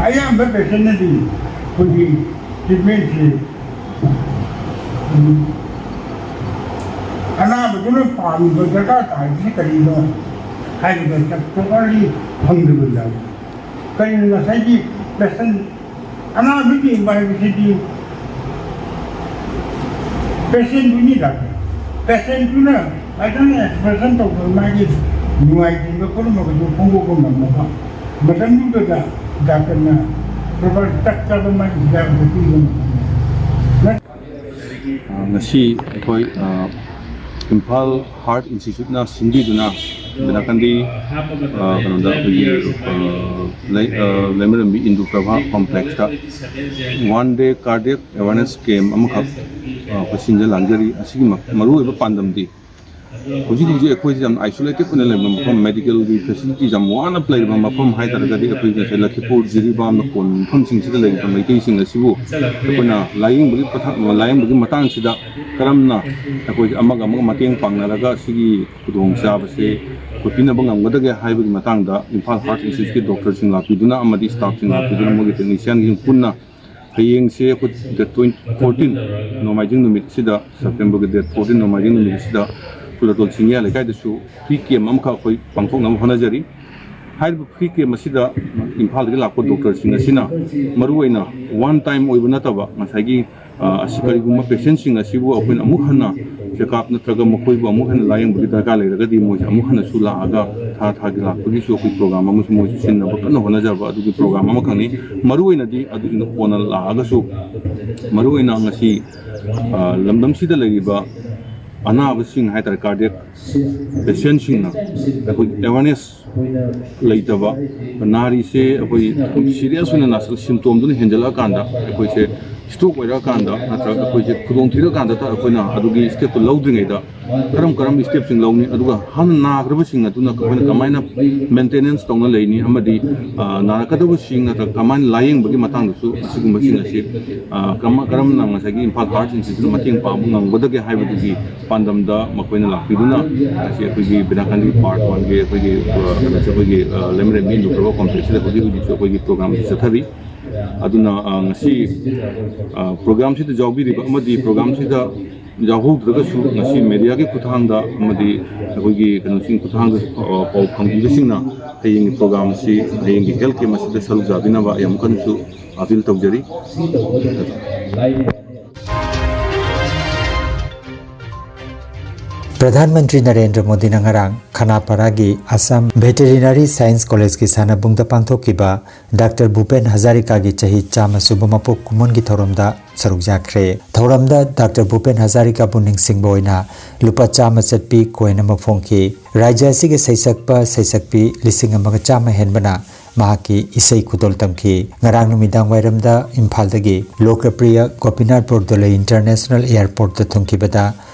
ꯑꯌꯥꯝꯕ ꯄꯦꯁꯦꯟꯅꯗꯤ ꯑꯩꯈꯣꯏꯒꯤ ꯇ꯭ꯔꯤꯠꯃꯦꯟꯁꯤ, ꯎꯝ, ꯑꯅꯥꯕꯗꯨꯅ ꯄꯥꯝꯃꯤꯕ ꯗꯔꯀꯥꯔ ꯇꯥꯔꯤꯕꯁꯤ ꯀꯔꯤꯅꯣ ꯍꯥꯏꯕꯗ ꯄ꯭ꯔꯣꯄꯔꯂꯤ ꯐꯪꯗꯕ ꯌꯥꯎꯏ꯫ ꯀꯔꯤꯅꯣ ꯉꯁꯥꯏꯒꯤ ꯄꯦꯁꯦꯟ ꯑꯅꯥꯕ ꯌꯦꯡꯕ ꯍꯥꯏꯕꯁꯤꯗꯤ ꯄꯦꯁꯦꯟꯗꯨꯅꯤ ꯗꯥꯛꯇꯔ꯫ ꯄꯦꯁꯦꯟꯗꯨꯅ ꯐꯖꯅ ꯑꯦꯛꯁꯄ꯭ꯔꯦꯁꯟ ꯇꯧꯗꯅ ꯃꯥꯒꯤ ꯅꯨꯡꯉꯥꯏꯇ꯭ꯔꯤꯕ ꯄꯨꯝꯅꯃꯛ ꯑꯗꯨ ꯐꯣꯡꯗꯣꯛꯄ ꯉꯝꯅꯕ ꯃꯇꯝꯗꯨꯗ ꯗꯥꯛꯇꯔꯅ ꯄ꯭ꯔꯣꯄꯔ ꯆꯞ ꯆꯥꯕ ꯃꯥꯒꯤ ꯍꯤꯗꯥꯛ ꯑꯗꯨ ꯄꯤꯕ ꯉꯝꯅꯕ꯫ ꯑ, ꯉꯁꯤ ꯑꯩꯈꯣꯏ, ꯑ, ꯏꯝꯐꯥꯜ ꯍꯥꯔꯠ ꯏꯟꯁꯇꯤꯇ꯭ꯌꯨꯠꯅ ꯁꯤꯟꯕꯤꯗꯨꯅ ꯅꯥꯀꯟꯗꯤ, ꯑ, ꯀꯩꯅꯣꯗ ꯑꯩꯈꯣꯏꯒꯤ, ꯑ, ꯂꯩ-, ꯑ, ꯂꯩꯃꯔꯦꯝꯕꯤ ꯏꯟꯗꯨ ꯄ꯭ꯔꯚꯥ ꯀꯣꯝꯄ꯭ꯂꯦꯛꯁꯇ ꯋꯥꯟ ꯗꯦ ꯀꯥꯔꯗꯤꯌꯛ ꯑꯦꯋꯥꯔꯅꯦꯁ ꯀꯦꯝ ꯑꯃꯈꯛ, ꯑ, ꯑꯩꯈꯣꯏ ꯁꯤꯟꯖ ꯂꯥꯡꯖꯔꯤ꯫ ꯑꯁꯤꯒꯤ ꯃ-, ꯃꯔꯨꯑꯣꯏꯕ ꯄꯥꯟꯗꯝꯗꯤ ꯍꯧꯖꯤꯛ ꯍꯧꯖꯤꯛ ꯑꯩꯈꯣꯏꯁꯦ ꯌꯥꯝ ꯑꯥꯏꯁꯣꯂꯦꯇꯦꯗ ꯑꯣꯏꯅ ꯂꯩꯕ ꯃꯐꯝ, ꯃꯦꯗꯤꯀꯦꯜꯒꯤ ꯐꯦꯁꯤꯂꯤꯇꯤꯁ ꯌꯥꯝ ꯋꯥꯅ ꯂꯩꯔꯤꯕ ꯃꯐꯝ ꯍꯥꯏ ꯇꯥꯔꯒꯗꯤ ꯑꯩꯈꯣꯏ ꯉꯁꯥꯏ ꯂꯈꯤꯄꯨꯔ, ꯖꯤꯔꯤꯕꯥꯝꯅ ꯀꯣꯟꯕ ꯃꯐꯝꯁꯤꯡꯁꯤꯗ ꯂꯩꯔꯤꯕ ꯃꯩꯇꯩꯁꯤꯡ ꯑꯁꯤꯕꯨ ꯑꯩꯈꯣꯏꯅ ꯂꯥꯏꯌꯦꯡꯕꯒꯤ ꯄꯊꯥ-, ꯂꯥꯏꯌꯦꯡꯕꯒꯤ ꯃꯇꯥꯡꯁꯤꯗ ꯀꯔꯝꯅ ꯑꯩꯈꯣꯏꯁꯦ ꯑꯃꯒ ꯑꯃꯒ ꯃꯇꯦꯡ ꯄꯥꯡꯅꯔꯒ ꯁꯤꯒꯤ ꯈꯨꯗꯣꯡꯆꯥꯕꯁꯦ ꯑꯩꯈꯣꯏ ꯄꯤꯅꯕ ꯉꯝꯒꯗꯒꯦ ꯍꯥꯏꯕꯒꯤ ꯃꯇꯥꯡꯗ ꯏꯝꯐꯥꯜ ꯍꯥꯔꯠ ꯏꯟꯁꯇꯤꯇ꯭ꯌꯨꯠꯀꯤ ꯗꯣꯛꯇꯔꯁꯤꯡ ꯂꯥꯛꯄꯤꯗꯨꯅ ꯑꯃꯗꯤ ꯁ꯭ꯇꯥꯐꯁꯤꯡ ꯂꯥꯛꯄꯤꯗꯨꯅ, ꯃꯣꯏꯒꯤ ꯇꯦꯛꯅꯤꯁꯤꯌꯥꯟꯁꯤꯡ ꯄꯨꯟꯅ ꯍꯌꯦꯡꯁꯦ ꯑꯩꯈꯣꯏ ꯗꯦꯠ ꯇ꯭ꯋꯦꯟꯇꯤ, ꯐꯣꯔꯇꯤꯟ, ꯅꯣꯡꯃꯥꯏꯖꯤꯡ ꯅꯨꯃꯤꯠꯁꯤꯗ, ꯁꯦꯞꯇꯦꯝꯕꯔꯒꯤ ꯗꯦꯠ ꯐꯣꯔꯇꯤꯟ, ꯅꯣꯡꯃꯥꯏꯖꯤꯡ ꯅꯨꯃꯤꯠꯁꯤꯗ ꯈꯨꯂꯇꯣꯜ ꯆꯤꯡꯌꯥ ꯂꯩꯀꯥꯏꯗꯁꯨ ꯐ꯭ꯔꯤ ꯀꯦꯝ ꯑꯃꯈꯛ ꯑꯩꯈꯣꯏ ꯄꯥꯡꯊꯣꯛꯅꯕ ꯍꯣꯠꯅꯖꯔꯤ꯫ ꯍꯥꯏꯔꯤꯕ ꯐ꯭ꯔꯤ ꯀꯦꯝ ꯑꯁꯤꯗ ꯏꯝꯐꯥꯜꯗꯒꯤ ꯂꯥꯛꯄ ꯗꯣꯛꯇꯔꯁꯤꯡ ꯑꯁꯤꯅ ꯃꯔꯨꯑꯣꯏꯅ ꯋꯥꯟ ꯇꯥꯏꯝ ꯑꯣꯏꯕ ꯅꯠꯇꯕ, ꯉꯁꯥꯏꯒꯤ, ꯑ, ꯑꯁꯤ ꯀꯔꯤꯒꯨꯝꯕ ꯄꯦꯁꯦꯟꯁꯤꯡ ꯑꯁꯤꯕꯨ ꯑꯩꯈꯣꯏꯅ ꯑꯃꯨꯛ ꯍꯟꯅ ꯆꯦꯛꯑꯞ ꯅꯠꯇ꯭ꯔꯒ ꯃꯈꯣꯏꯕꯨ ꯑꯃꯨꯛ ꯍꯟꯅ ꯂꯥꯌꯦꯡꯕꯒꯤ ꯗꯔꯀꯥꯔ ꯂꯩꯔꯒꯗꯤ, ꯃꯣꯏꯁꯦ ꯑꯃꯨꯛ ꯍꯟꯅꯁꯨ ꯂꯥꯛꯑꯒ ꯊꯥ ꯊꯥꯒꯤ ꯂꯥꯛꯄꯒꯤꯁꯨ ꯑꯩꯈꯣꯏ ꯄ꯭ꯔꯣꯒ꯭ꯔꯥꯝ ꯑꯃꯁꯨ ꯃꯣꯏꯁꯨ ꯁꯤꯟꯅꯕ ꯀꯟꯅ ꯍꯣꯠꯅꯖꯕ ꯑꯗꯨꯒꯤ ꯄ꯭ꯔꯣꯒ꯭ꯔꯥꯝ ꯑꯃꯈꯛꯅꯤ꯫ ꯃꯔꯨꯑꯣꯏꯅꯗꯤ ꯑꯗꯨꯒꯤꯅ ꯀꯣꯟꯅ ꯂꯥꯛꯑꯒꯁꯨ, ꯃꯔꯨꯑꯣꯏꯅ ꯉꯁꯤ, ꯑ, ꯂꯝꯗꯝꯁꯤꯗ ꯂꯩꯔꯤꯕ ꯑꯅꯥꯕꯁꯤꯡ ꯍꯥꯏꯇꯥꯔꯦ, ꯀꯥꯔꯗꯤꯌꯛ ꯄꯦꯁꯦꯟꯁꯤꯡꯅ ꯑꯩꯈꯣꯏ ꯑꯦꯋꯥꯔꯅꯦꯁ ꯂꯩꯇꯕ, ꯅꯥꯔꯤꯁꯦ ꯑꯩꯈꯣꯏ ꯁꯤꯔꯤꯌꯁ ꯑꯣꯏꯅ ꯅꯥꯁꯜ-, ꯁꯤꯝꯇꯣꯝꯗꯨꯅ ꯍꯦꯟꯖꯜꯂꯛꯑꯀꯥꯟꯗ ꯑꯩꯈꯣꯏꯁꯦ ꯁ꯭ꯇ꯭ꯔꯣꯛ ꯑꯣꯏꯔꯛꯑꯀꯥꯟꯗ ꯅꯠꯇ꯭ꯔꯒ ꯑꯩꯈꯣꯏꯁꯦ ꯈꯨꯗꯣꯡ ꯊꯤꯔꯀꯥꯟꯗꯗ ꯑꯩꯈꯣꯏꯅ ꯑꯗꯨꯒꯤ ꯁ꯭ꯇꯦꯞꯇꯣ ꯂꯧꯗ꯭ꯔꯤꯉꯩꯗ ꯀꯔꯝ ꯀꯔꯝꯕ ꯁ꯭ꯇꯦꯞꯁꯤꯡ ꯂꯧꯅꯤ, ꯑꯗꯨꯒ ꯍꯥꯟꯅ ꯅꯥꯈ꯭ꯔꯕꯁꯤꯡ ꯑꯗꯨꯅ ꯑꯩꯈꯣꯏꯅ ꯀꯃꯥꯏꯅ ꯃꯦꯟꯇꯦꯅꯦꯟꯁ ꯇꯧꯅ ꯂꯩꯅꯤ ꯑꯃꯗꯤ ꯅꯥꯔꯛꯀꯗꯕꯁꯤꯡ ꯅꯠꯇ꯭ꯔꯒ ꯀꯃꯥꯏꯅ ꯂꯥꯌꯦꯡꯕꯒꯤ ꯃꯇꯥꯡꯗꯁꯨ ꯑꯁꯤꯒꯨꯝꯕꯁꯤꯡ ꯑꯁꯤ ꯀꯔꯝꯅ ꯉꯁꯥꯏꯒꯤ ꯏꯝꯐꯥꯜ ꯍꯥꯔꯠ ꯏꯟꯁꯇꯤꯇ꯭ꯌꯨꯠꯅ ꯃꯇꯦꯡ ꯄꯥꯡꯕ ꯉꯝꯒꯗꯒꯦ ꯍꯥꯏꯕꯗꯨꯒꯤ ꯄꯥꯟꯗꯝꯗ ꯃꯈꯣꯏꯅ ꯂꯥꯛꯄꯤꯗꯨꯅ ꯉꯁꯤ ꯑꯩꯈꯣꯏꯒꯤ ꯕꯤꯅꯥꯀꯥꯟꯗꯤ ꯄꯥꯔꯠ ꯋꯥꯟꯒꯤ ꯑꯩꯈꯣꯏꯒꯤ ꯑꯩꯈꯣꯏꯒꯤ ꯂꯩꯃꯔꯦꯟꯕꯤ ꯏꯟꯗꯣꯔ ꯀꯣꯝꯄ꯭ꯂꯦꯛꯁꯁꯤꯗ ꯍꯧꯖꯤꯛ ꯍꯧꯖꯤꯛꯁꯨ ꯑꯩꯈꯣꯏꯒꯤ ꯄ꯭ꯔꯣꯒ꯭ꯔꯥꯝꯁꯤ ꯆꯠꯊꯔꯤ꯫ ꯑꯗꯨꯅ ꯉꯁꯤ ꯄ꯭ꯔꯣꯒ꯭ꯔꯥꯝꯁꯤꯗ ꯌꯥꯎꯕꯤꯔꯤꯕ ꯑꯃꯗꯤ ꯄ꯭ꯔꯣꯒ꯭ꯔꯥꯝꯁꯤꯗ ꯌꯥꯎꯍꯧꯗ꯭ꯔꯒꯁꯨ ꯉꯁꯤ ꯃꯦꯗꯤꯌꯥꯒꯤ ꯈꯨꯠꯊꯥꯡꯗ ꯑꯃꯗꯤ ꯑꯩꯈꯣꯏꯒꯤ ꯀꯩꯅꯣꯁꯤꯡ ꯈꯨꯠꯊꯥꯡꯗ ꯄꯥꯎ ꯐꯪꯕꯤꯕꯁꯤꯡꯅ ꯍꯌꯦꯡꯒꯤ ꯄ꯭ꯔꯣꯒ꯭ꯔꯥꯝꯁꯤ, ꯍꯌꯦꯡꯒꯤ ꯍꯦꯜꯊ ꯀꯦꯝ ꯑꯁꯤꯗ ꯁꯔꯨꯛ ꯌꯥꯕꯤꯅꯕ ꯑꯩ ꯑꯃꯨꯛ ꯍꯟꯅꯁꯨ ꯑꯄꯤꯜ ꯇꯧꯖꯔꯤ꯫ ꯄ꯭ꯔꯙꯥꯟ ꯃꯟꯇ꯭ꯔꯤ ꯅꯔꯦꯟꯗ꯭ꯔ ꯃꯣꯗꯤꯅ ꯉꯔꯥꯡ ꯈꯅꯥꯄꯥꯔꯥꯒꯤ ꯑꯁꯥꯝ ꯚꯦꯇꯦꯔꯤꯅꯔꯤ ꯁꯥꯏꯟꯁ ꯀꯣꯂꯦꯖꯀꯤ ꯁꯥꯟꯅꯕꯨꯡꯗ ꯄꯥꯡꯊꯣꯛꯈꯤꯕ ꯗꯥꯛꯇꯔ ꯚꯨꯄꯦꯟ ꯍꯖꯥꯔꯤꯀꯥꯒꯤ ꯆꯍꯤ ꯆꯥꯝꯃ ꯁꯨꯕ ꯃꯄꯣꯛ ꯀꯨꯝꯑꯣꯟꯒꯤ ꯊꯧꯔꯝꯗ ꯁꯔꯨꯛ ꯌꯥꯈ꯭ꯔꯦ꯫ ꯊꯧꯔꯝꯗ ꯗꯥꯛꯇꯔ ꯚꯨꯄꯦꯟ ꯍꯖꯥꯔꯤꯀꯥꯕꯨ ꯅꯤꯡꯁꯤꯡꯕ ꯑꯣꯏꯅ ꯂꯨꯄꯥ ꯆꯥꯝꯃ ꯆꯠꯄꯤ ꯀꯣꯏꯟ ꯑꯃ ꯐꯣꯡꯈꯤ꯫ ꯔꯥꯖ꯭ꯌ ꯑꯁꯤꯒꯤ ꯁꯩꯁꯛꯄ ꯁꯩꯁꯛꯄꯤ ꯂꯤꯁꯤꯡ ꯑꯃꯒ ꯆꯥꯝꯃ ꯍꯦꯟꯕꯅ ꯃꯍꯥꯛꯀꯤ ꯏꯁꯩ ꯈꯨꯗꯣꯜ ꯇꯝꯈꯤ꯫ ꯉꯔꯥꯡ ꯅꯨꯃꯤꯗꯥꯡ ꯋꯥꯏꯔꯝꯗ ꯏꯝꯐꯥꯜꯗꯒꯤ ꯂꯣꯀꯄ꯭ꯔꯤꯌ ꯒꯣꯄꯤꯅꯥꯊ ꯕꯣꯔꯗꯣꯂꯦ ꯏꯟꯇꯔꯅꯦꯁꯅꯦꯜ ꯑꯦꯌꯔꯄꯣꯔꯠꯇ ꯊꯨꯡꯈꯤꯕꯗ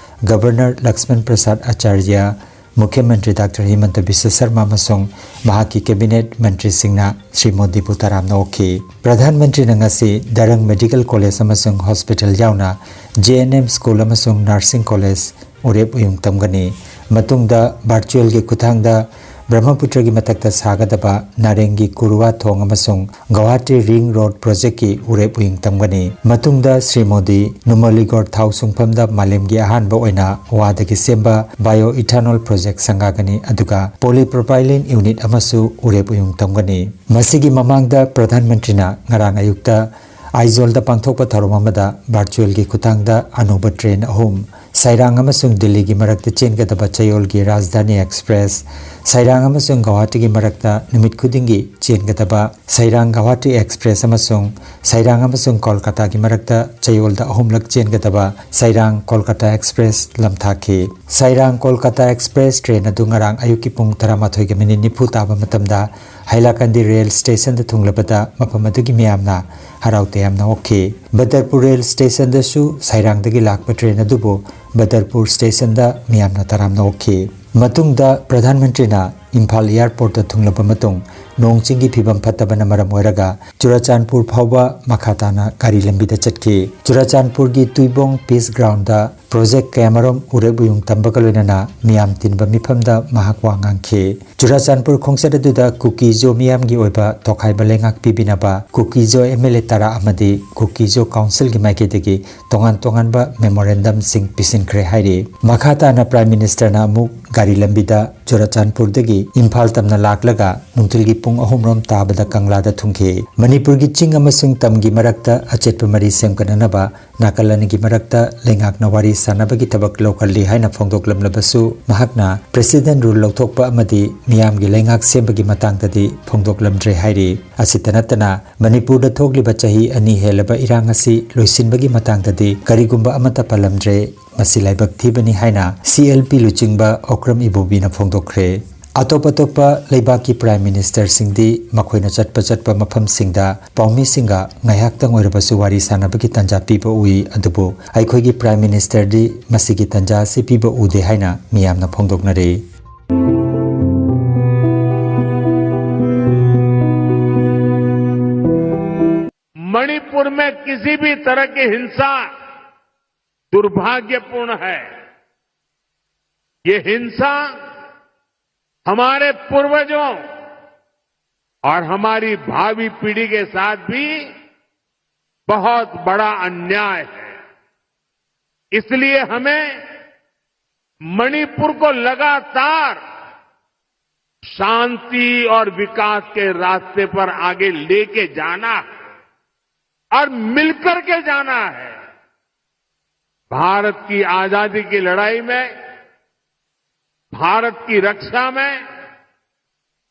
ꯒꯕꯔꯅꯔ ꯂꯛꯁꯃꯟ ꯄ꯭ꯔꯁꯥꯗ ꯑꯆꯥꯔꯌ, ꯃꯨꯈ꯭ꯌ ꯃꯟꯇ꯭ꯔꯤ ꯗꯥꯛꯇꯔ ꯍꯤꯃꯟꯇ ꯕꯤꯁ꯭ꯋ ꯁꯔꯃ ꯑꯃꯁꯨꯡ ꯃꯍꯥꯛꯀꯤ ꯀꯦꯕꯤꯅꯦꯠ ꯃꯟꯇ꯭ꯔꯤꯁꯤꯡꯅ ꯁ꯭ꯔꯤ ꯃꯣꯗꯤꯕꯨ ꯇꯔꯥꯝꯅ ꯑꯣꯛꯈꯤ꯫ ꯄ꯭ꯔꯙꯥꯟ ꯃꯟꯇ꯭ꯔꯤꯅ ꯉꯁꯤ ꯗꯔꯪ ꯃꯦꯗꯤꯀꯦꯜ ꯀꯣꯂꯦꯖ ꯑꯃꯁꯨꯡ ꯍꯣꯁꯄꯤꯇꯥꯜ ꯌꯥꯎꯅ ꯖꯦ ꯑꯦꯟ ꯑꯦꯝ ꯁ꯭ꯀꯨꯜ ꯑꯃꯁꯨꯡ ꯅꯔꯁꯤꯡ ꯀꯣꯂꯦꯖ ꯎꯔꯦꯞ ꯎꯌꯨꯡ ꯇꯝꯒꯅꯤ꯫ ꯃꯇꯨꯡꯗ ꯚꯔꯆꯨꯑꯦꯜꯒꯤ ꯈꯨꯠꯊꯥꯡꯗ ꯕ꯭ꯔꯍꯃꯄꯨꯇ꯭ꯔꯒꯤ ꯃꯊꯛꯇ ꯁꯥꯒꯗꯕ ꯅꯥꯔꯦꯡꯒꯤ ꯀꯨꯔꯨꯋꯥ ꯊꯣꯡ ꯑꯃꯁꯨꯡ ꯒꯧꯍꯥꯇꯤ ꯔꯤꯡ ꯔꯣꯗ ꯄ꯭ꯔꯣꯖꯦꯛꯀꯤ ꯎꯔꯦꯞ ꯎꯌꯨꯡ ꯇꯝꯒꯅꯤ꯫ ꯃꯇꯨꯡꯗ ꯁ꯭ꯔꯤ ꯃꯣꯗꯤ ꯅꯨꯃꯂꯤꯒꯣꯔ ꯊꯥꯎ ꯁꯨꯡꯐꯝꯗ ꯃꯥꯂꯦꯝꯒꯤ ꯑꯍꯥꯟꯕ ꯑꯣꯏꯅ ꯋꯥꯗꯒꯤ ꯁꯦꯝꯕ ꯕꯥꯏꯑꯣ ꯏꯊꯥꯅꯣꯜ ꯄ꯭ꯔꯣꯖꯦꯛ ꯁꯪꯒꯥꯒꯅꯤ, ꯑꯗꯨꯒ ꯄꯣꯂꯤꯄ꯭ꯔꯣꯄꯥꯏꯂꯤꯟ ꯌꯨꯅꯤꯠ ꯑꯃꯁꯨ ꯎꯔꯦꯞ ꯎꯌꯨꯡ ꯇꯝꯒꯅꯤ꯫ ꯃꯁꯤꯒꯤ ꯃꯃꯥꯡꯗ ꯄ꯭ꯔꯙꯥꯟ ꯃꯟꯇ꯭ꯔꯤꯅ ꯉꯔꯥꯡ ꯑꯌꯨꯛꯇ ꯑꯥꯏꯖꯣꯜꯗ ꯄꯥꯡꯊꯣꯛꯄ ꯊꯧꯔꯝ ꯑꯃꯗ ꯚꯔꯆꯨꯑꯦꯜꯒꯤ ꯈꯨꯠꯊꯥꯡꯗ ꯑꯅꯧꯕ ꯇ꯭ꯔꯦꯟ ꯑꯍꯨꯝ, ꯁꯥꯏꯔꯥꯡ ꯑꯃꯁꯨꯡ ꯗꯤꯜꯂꯤꯒꯤ ꯃꯔꯛꯇ ꯆꯦꯟꯒꯗꯕ ꯆꯌꯣꯜꯒꯤ ꯔꯥꯖꯙꯥꯅꯤ ꯑꯦꯛꯁꯄ꯭ꯔꯦꯁ, ꯁꯥꯏꯔꯥꯡ ꯑꯃꯁꯨꯡ ꯒꯧꯍꯥꯇꯤꯒꯤ ꯃꯔꯛꯇ ꯅꯨꯃꯤꯠ ꯈꯨꯗꯤꯡꯒꯤ ꯆꯦꯟꯒꯗꯕ ꯁꯥꯏꯔꯥꯡ ꯒꯧꯍꯥꯇꯤ ꯑꯦꯛꯁꯄ꯭ꯔꯦꯁ ꯑꯃꯁꯨꯡ ꯁꯥꯏꯔꯥꯡ ꯑꯃꯁꯨꯡ ꯀꯣꯜꯀꯥꯇꯥꯒꯤ ꯃꯔꯛꯇ ꯆꯌꯣꯜꯗ ꯑꯍꯨꯝꯂꯛ ꯆꯦꯟꯒꯗꯕ ꯁꯥꯏꯔꯥꯡ ꯀꯣꯜꯀꯥꯇꯥ ꯑꯦꯛꯁꯄ꯭ꯔꯦꯁ ꯂꯝꯊꯥꯈꯤ꯫ ꯁꯥꯏꯔꯥꯡ ꯀꯣꯜꯀꯥꯇꯥ ꯑꯦꯛꯁꯄ꯭ꯔꯦꯁ ꯇ꯭ꯔꯦꯟ ꯑꯗꯨ ꯉꯔꯥꯡ ꯑꯌꯨꯛꯀꯤ ꯄꯨꯡ ꯇꯔꯥꯃꯥꯊꯣꯏꯒ ꯃꯤꯅꯤꯠ ꯅꯤꯐꯨ ꯇꯥꯕ ꯃꯇꯝꯗ ꯍꯥꯏꯂꯥꯀꯟꯗꯤ ꯔꯦꯜ ꯁ꯭ꯇꯦꯁꯟꯗ ꯊꯨꯡꯂꯕꯗ ꯃꯐꯝ ꯑꯗꯨꯒꯤ ꯃꯤꯌꯥꯝꯅ ꯍꯔꯥꯎ ꯇꯌꯥꯝꯅ ꯑꯣꯛꯈꯤ꯫ ꯕꯗꯔꯄꯨꯔ ꯔꯦꯜ ꯁ꯭ꯇꯦꯁꯟꯗꯁꯨ ꯁꯥꯏꯔꯥꯡꯗꯒꯤ ꯂꯥꯛꯄ ꯇ꯭ꯔꯦꯟ ꯑꯗꯨꯕꯨ ꯕꯗꯔꯄꯨꯔ ꯁ꯭ꯇꯦꯁꯟꯗ ꯃꯤꯌꯥꯝꯅ ꯇꯔꯥꯝꯅ ꯑꯣꯛꯈꯤ꯫ ꯃꯇꯨꯡꯗ ꯄ꯭ꯔꯙꯥꯟ ꯃꯟꯇ꯭ꯔꯤꯅ ꯏꯝꯐꯥꯜ ꯑꯦꯌꯔꯄꯣꯔꯠꯇ ꯊꯨꯡꯂꯕ ꯃꯇꯨꯡ ꯅꯣꯡ ꯆꯤꯡꯒꯤ ꯐꯤꯕꯝ ꯐꯠꯇꯕꯅ ꯃꯔꯝ ꯑꯣꯏꯔꯒ ꯆꯨꯔꯆꯥꯟꯄꯨꯔ ꯐꯥꯎꯕ ꯃꯈꯥ ꯇꯥꯅ ꯒꯥꯔꯤ ꯂꯝꯕꯤꯗ ꯆꯠꯈꯤ꯫ ꯆꯨꯔꯆꯥꯟꯄꯨꯔꯒꯤ ꯇꯨꯏꯕꯣꯡ ꯄꯤꯁ ꯒ꯭ꯔꯥꯎꯟꯗ ꯄ꯭ꯔꯣꯖꯦꯛ ꯀꯌꯥꯃꯔꯨꯝ ꯎꯔꯦꯛ ꯎꯌꯨꯡ ꯇꯝꯕꯒ ꯂꯣꯏꯅꯅ ꯃꯤꯌꯥꯝ ꯇꯤꯟꯕ ꯃꯤꯐꯝꯗ ꯃꯍꯥꯛ ꯋꯥ ꯉꯥꯡꯈꯤ꯫ ꯆꯨꯔꯆꯥꯟꯄꯨꯔ ꯈꯣꯡꯆꯠ ꯑꯗꯨꯗ ꯀꯨꯀꯤꯖꯣ ꯃꯤꯌꯥꯝꯒꯤ ꯑꯣꯏꯕ ꯇꯣꯈꯥꯏꯕ ꯂꯩꯉꯥꯛ ꯄꯤꯕꯤꯅꯕ ꯀꯨꯀꯤꯖꯣ ꯑꯦꯝ ꯑꯦꯜ ꯑꯦ ꯇꯔꯥ ꯑꯃꯗꯤ ꯀꯨꯀꯤꯖꯣ ꯀꯥꯎꯟꯁꯤꯜꯒꯤ ꯃꯥꯏꯀꯩꯗꯒꯤ ꯇꯣꯉꯥꯟ ꯇꯣꯉꯥꯟꯕ ꯃꯦꯃꯣꯔꯦꯟꯗꯝꯁꯤꯡ ꯄꯤꯁꯤꯟꯈ꯭ꯔꯦ ꯍꯥꯏꯔꯤ꯫ ꯃꯈꯥ ꯇꯥꯅ ꯄ꯭ꯔꯥꯏꯝ ꯃꯤꯅꯤꯁꯇꯔꯅ ꯑꯃꯨꯛ ꯒꯥꯔꯤ ꯂꯝꯕꯤꯗ ꯆꯨꯔꯆꯥꯟꯄꯨꯔꯗꯒꯤ ꯏꯝꯐꯥꯜ ꯇꯝꯅ ꯂꯥꯛꯂꯒ ꯅꯨꯡꯊꯤꯜꯒꯤ ꯄꯨꯡ ꯑꯍꯨꯝ ꯔꯣꯝ ꯇꯥꯕꯗ ꯀꯪꯂꯥꯗ ꯊꯨꯡꯈꯤ꯫ ꯃꯅꯤꯄꯨꯔꯒꯤ ꯆꯤꯡ ꯑꯃꯁꯨꯡ ꯇꯝꯒꯤ ꯃꯔꯛꯇ ꯑꯆꯦꯠꯄ ꯃꯔꯤ ꯁꯦꯝꯒꯠꯅꯅꯕ ꯅꯥꯀꯜ ꯑꯅꯤꯒꯤ ꯃꯔꯛꯇ ꯂꯩꯉꯥꯛꯅ ꯋꯥꯔꯤ ꯁꯥꯟꯅꯕꯒꯤ ꯊꯕꯛ ꯂꯧꯈꯠꯂꯤ ꯍꯥꯏꯅ ꯐꯣꯡꯗꯣꯛꯂꯝꯂꯕꯁꯨ, ꯃꯍꯥꯛꯅ ꯄ꯭ꯔꯦꯁꯤꯗꯦꯟ ꯔꯨꯜ ꯂꯧꯊꯣꯛꯄ ꯑꯃꯗꯤ ꯃꯤꯌꯥꯝꯒꯤ ꯂꯩꯉꯥꯛ ꯁꯦꯝꯕꯒꯤ ꯃꯇꯥꯡꯗꯗꯤ ꯐꯣꯡꯗꯣꯛꯂꯝꯗ꯭ꯔꯦ ꯍꯥꯏꯔꯤ꯫ ꯑꯁꯤꯇ ꯅꯠꯇꯅ, ꯃꯅꯤꯄꯨꯔꯗ ꯊꯣꯛꯂꯤꯕ ꯆꯍꯤ ꯑꯅꯤ ꯍꯦꯜꯂꯕ ꯏꯔꯥꯡ ꯑꯁꯤ ꯂꯣꯏꯁꯤꯟꯕꯒꯤ ꯃꯇꯥꯡꯗꯗꯤ ꯀꯔꯤꯒꯨꯝꯕ ꯑꯃꯠꯇ ꯄꯜꯂꯝꯗ꯭ꯔꯦ꯫ ꯃꯁꯤ ꯂꯥꯏꯕꯛ ꯊꯤꯕꯅꯤ ꯍꯥꯏꯅ ꯁꯤ ꯑꯦꯜ ꯄꯤ ꯂꯨꯆꯤꯡꯕ ꯑꯣꯀ꯭ꯔꯝ ꯏꯕꯣꯕꯤꯅ ꯐꯣꯡꯗꯣꯛꯈ꯭ꯔꯦ꯫ ꯑꯇꯣꯞ ꯑꯇꯣꯞꯄ ꯂꯩꯕꯥꯛꯀꯤ ꯄ꯭ꯔꯥꯏꯝ ꯃꯤꯅꯤꯁꯇꯔꯁꯤꯡꯗꯤ ꯃꯈꯣꯏꯅ ꯆꯠꯄ ꯆꯠꯄ ꯃꯐꯝꯁꯤꯡꯗ ꯄꯥꯎꯃꯤꯁꯤꯡꯒ ꯉꯥꯏꯍꯥꯛꯇꯪ ꯑꯣꯏꯔꯕꯁꯨ ꯋꯥꯔꯤ ꯁꯥꯟꯅꯕꯒꯤ ꯇꯥꯟꯖꯥ ꯄꯤꯕ ꯎꯏ, ꯑꯗꯨꯕꯨ ꯑꯩꯈꯣꯏꯒꯤ ꯄ꯭ꯔꯥꯏꯝ ꯃꯤꯅꯤꯁꯇꯔꯗꯤ ꯃꯁꯤꯒꯤ ꯇꯥꯟꯖꯥ ꯑꯁꯤ ꯄꯤꯕ ꯎꯗꯦ ꯍꯥꯏꯅ ꯃꯤꯌꯥꯝꯅ ꯐꯣꯡꯗꯣꯛꯅꯔꯤ꯫ मणिपुर में किसी भी तरह की हिंसा दुर्भाग्यपूर्ण है। ये हिंसा हमारे पूर्वजों और हमारी भावी पीढ़ी के साथ भी बहुत बड़ा अन्याय है। इसलिए हमें मणिपुर को लगातार शांति और विकास के रास्ते पर आगे लेके जाना है और मिलकर के जाना है। भारत की आजादी की लड़ाई में, भारत की रक्षा में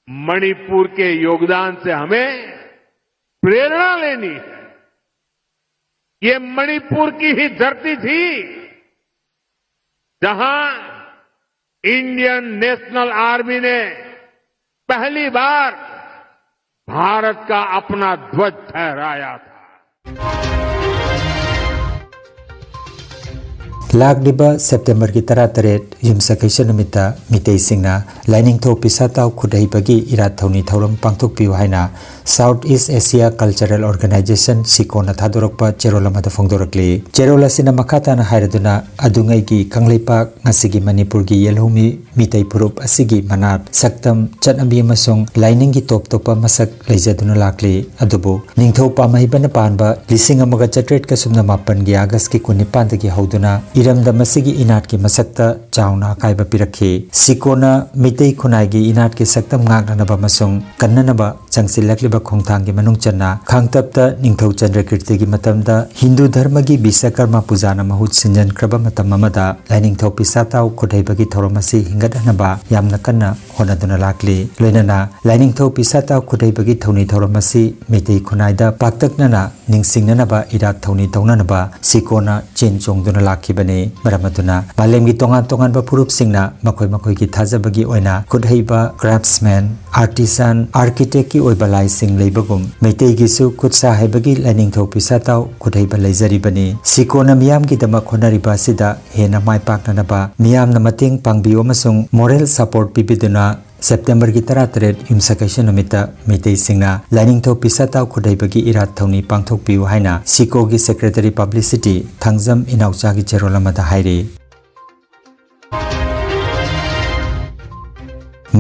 मणिपुर के योगदान से हमें प्रेरणा लेनी है। ये मणिपुर की ही धरती थी, जहां इंडियन नेशनल आर्मी ने पहली बार भारत का अपना ध्वज फहराया था। ꯂꯥꯛꯂꯤꯕ ꯁꯦꯞꯇꯦꯝꯕꯔꯒꯤ ꯇꯔꯥꯇꯔꯦꯠ, ꯌꯨꯝꯁꯀꯩꯁ ꯅꯨꯃꯤꯠꯇ ꯃꯤꯇꯩꯁꯤꯡꯅ ꯂꯥꯏꯅꯤꯡꯊꯧ ꯄꯤꯁꯥꯇꯥꯎ ꯈꯨꯠꯍꯩꯕꯒꯤ ꯏꯔꯥꯠ ꯊꯧꯅꯤ ꯊꯧꯔꯝ ꯄꯥꯡꯊꯣꯛꯄꯤꯌꯨ ꯍꯥꯏꯅ South East Asia Cultural Organization, ꯁꯤꯀꯣꯅ ꯊꯥꯗꯣꯔꯛꯄ ꯆꯦꯔꯣꯜ ꯑꯃꯗ ꯐꯣꯡꯗꯣꯔꯛꯂꯤ꯫ ꯆꯦꯔꯣꯜ ꯑꯁꯤꯅ ꯃꯈꯥ ꯇꯥꯅ ꯍꯥꯏꯔꯗꯨꯅ, ꯑꯗꯨꯉꯩꯒꯤ ꯀꯪꯂꯩꯄꯥꯛ, ꯉꯁꯤꯒꯤ ꯃꯅꯤꯄꯨꯔꯒꯤ ꯌꯦꯜꯍꯧꯃꯤ ꯃꯤꯇꯩ ꯐꯨꯔꯨꯞ ꯑꯁꯤꯒꯤ ꯃꯅꯥꯠ, ꯁꯛꯇꯝ, ꯆꯠꯅꯕꯤ ꯑꯃꯁꯨꯡ ꯂꯥꯏꯅꯤꯡꯒꯤ ꯇꯣꯞ ꯇꯣꯞꯄ ꯃꯁꯛ ꯂꯩꯖꯗꯨꯅ ꯂꯥꯛꯂꯤ꯫ ꯑꯗꯨꯕꯨ ꯅꯤꯡꯊꯧ ꯄꯥꯝꯍꯩꯕꯅ ꯄꯥꯟꯕ ꯂꯤꯁꯤꯡ ꯑꯃꯒ ꯆꯥꯇ꯭ꯔꯦꯠꯀ ꯁꯨꯞꯅ ꯃꯥꯄꯟꯒꯤ ꯑꯥꯒꯁꯀꯤ ꯀꯨꯟꯅꯤꯄꯥꯟꯗꯒꯤ ꯍꯧꯗꯨꯅ ꯏꯔꯝꯗꯝ ꯑꯁꯤꯒꯤ ꯏꯅꯥꯠꯀꯤ ꯃꯁꯛꯇ ꯆꯥꯎꯅ ꯑꯀꯥꯏꯕ ꯄꯤꯔꯛꯈꯤ꯫ ꯁꯤꯀꯣꯅ ꯃꯤꯇꯩ ꯈꯨꯟꯅꯥꯏꯒꯤ ꯏꯅꯥꯠꯀꯤ ꯁꯛꯇꯝ ꯉꯥꯛꯅꯅꯕ ꯑꯃꯁꯨꯡ ꯀꯟꯅꯅꯕ ꯆꯪꯁꯤꯜꯂꯛꯂꯤꯕ ꯈꯣꯡꯊꯥꯡꯒꯤ ꯃꯅꯨꯡ ꯆꯟꯅ ꯈꯥꯡꯇꯞꯇ ꯅꯤꯡꯊꯧ ꯆꯟꯗ꯭ꯔꯀꯤꯔꯇꯤꯒꯤ ꯃꯇꯝꯗ ꯍꯤꯟꯗꯨ ꯙꯔꯃꯒꯤ ꯕꯤꯁꯀꯔꯃ ꯄꯨꯖꯥꯅ ꯃꯍꯨꯠ ꯁꯤꯟꯖꯟꯈ꯭ꯔꯕ ꯃꯇꯝ ꯑꯃꯗ ꯂꯥꯏꯅꯤꯡꯊꯧ ꯄꯤꯁꯥꯇꯥꯎ ꯈꯨꯠꯍꯩꯕꯒꯤ ꯊꯧꯔꯝ ꯑꯁꯤ ꯍꯤꯡꯒꯠꯍꯟꯅꯕ ꯌꯥꯝꯅ ꯀꯟꯅ ꯍꯣꯠꯅꯗꯨꯅ ꯂꯥꯛꯂꯤ꯫ ꯂꯣꯏꯅꯅ ꯂꯥꯏꯅꯤꯡꯊꯧ ꯄꯤꯁꯥꯇꯥꯎ ꯈꯨꯠꯍꯩꯕꯒꯤ ꯊꯧꯅꯤ ꯊꯧꯔꯝ ꯑꯁꯤ ꯃꯤꯇꯩ ꯈꯨꯟꯅꯥꯏꯗ ꯄꯥꯛꯇꯛꯅꯅ ꯅꯤꯡꯁꯤꯡꯅꯅꯕ ꯏꯔꯥꯠ ꯊꯧꯅꯤ ꯇꯧꯅꯅꯕ ꯁꯤꯀꯣꯅ ꯆꯦꯟ ꯆꯣꯡꯗꯨꯅ ꯂꯥꯛꯈꯤꯕꯅꯤ꯫ ꯃꯔꯝ ꯑꯗꯨꯅ ꯃꯥꯂꯦꯝꯒꯤ ꯇꯣꯉꯥꯟ ꯇꯣꯉꯥꯟꯕ ꯐꯨꯔꯨꯞꯁꯤꯡꯅ ꯃꯈꯣꯏ ꯃꯈꯣꯏꯒꯤ ꯊꯥꯖꯕꯒꯤ ꯑꯣꯏꯅ ꯈꯨꯠꯍꯩꯕ, craftsman, artisan, architectꯀꯤ ꯑꯣꯏꯕ ꯂꯥꯏꯁꯤꯡ ꯂꯩꯕꯒꯨꯝ ꯃꯩꯇꯩꯒꯤꯁꯨ ꯈꯨꯠ ꯁꯥ ꯍꯩꯕꯒꯤ ꯂꯥꯏꯅꯤꯡꯊꯧ ꯄꯤꯁꯥꯇꯥꯎ ꯈꯨꯠꯍꯩꯕ ꯂꯩꯖꯔꯤꯕꯅꯤ꯫ ꯁꯤꯀꯣꯅ ꯃꯤꯌꯥꯝꯒꯤꯗꯃꯛ ꯍꯣꯠꯅꯔꯤꯕ ꯑꯁꯤꯗ ꯍꯦꯟꯅ ꯃꯥꯏ ꯄꯥꯛꯅꯅꯕ ꯃꯤꯌꯥꯝꯅ ꯃꯇꯦꯡ ꯄꯥꯡꯕꯤꯌꯨ ꯑꯃꯁꯨꯡ moral support ꯄꯤꯕꯤꯗꯨꯅ ꯁꯦꯞꯇꯦꯝꯕꯔꯒꯤ ꯇꯔꯥꯇꯔꯦꯠ, ꯌꯨꯝꯁꯀꯩꯁ ꯅꯨꯃꯤꯠꯇ ꯃꯩꯇꯩꯁꯤꯡꯅ ꯂꯥꯏꯅꯤꯡꯊꯧ ꯄꯤꯁꯥꯇꯥꯎ ꯈꯨꯠꯍꯩꯕꯒꯤ ꯏꯔꯥꯠ ꯊꯧꯅꯤ ꯄꯥꯡꯊꯣꯛꯄꯤꯌꯨ ꯍꯥꯏꯅ ꯁꯤꯀꯣꯒꯤ secretary publicity ꯊꯥꯡꯖꯝ ꯏꯅꯥꯎꯆꯥꯒꯤ ꯆꯦꯔꯣꯜ ꯑꯃꯗ ꯍꯥꯏꯔꯤ꯫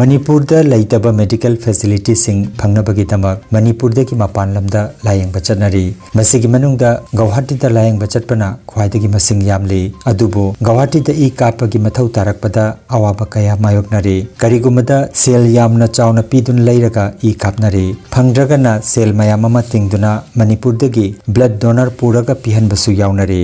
ꯃꯅꯤꯄꯨꯔꯗ ꯂꯩꯇꯕ medical facilityꯁꯤꯡ ꯐꯪꯅꯕꯒꯤꯗꯃꯛ ꯃꯅꯤꯄꯨꯔꯗꯒꯤ ꯃꯄꯥꯟ ꯂꯝꯗ ꯂꯥꯌꯦꯡꯕ ꯆꯠꯅꯔꯤ꯫ ꯃꯁꯤꯒꯤ ꯃꯅꯨꯡꯗ ꯒꯧꯍꯥꯇꯤꯗ ꯂꯥꯌꯦꯡꯕ ꯆꯠꯄꯅ ꯈ꯭ꯋꯥꯏꯗꯒꯤ ꯃꯁꯤꯡ ꯌꯥꯝꯂꯤ꯫ ꯑꯗꯨꯕꯨ ꯒꯧꯍꯥꯇꯤꯗ ꯏ ꯀꯥꯞꯄꯒꯤ ꯃꯊꯧ ꯇꯥꯔꯛꯄꯗ ꯑꯋꯥꯕ ꯀꯌꯥ ꯃꯥꯌꯣꯛꯅꯔꯤ꯫ ꯀꯔꯤꯒꯨꯝꯕꯗ ꯁꯦꯜ ꯌꯥꯝꯅ ꯆꯥꯎꯅ ꯄꯤꯗꯨꯅ ꯂꯩꯔꯒ ꯏ ꯀꯥꯞꯅꯔꯤ꯫ ꯐꯪꯗ꯭ꯔꯒꯅ ꯁꯦꯜ ꯃꯌꯥꯝ ꯑꯃ ꯇꯤꯡꯗꯨꯅ ꯃꯅꯤꯄꯨꯔꯗꯒꯤ blood donor ꯄꯨꯔꯒ ꯄꯤꯍꯟꯕꯁꯨ ꯌꯥꯎꯅꯔꯤ꯫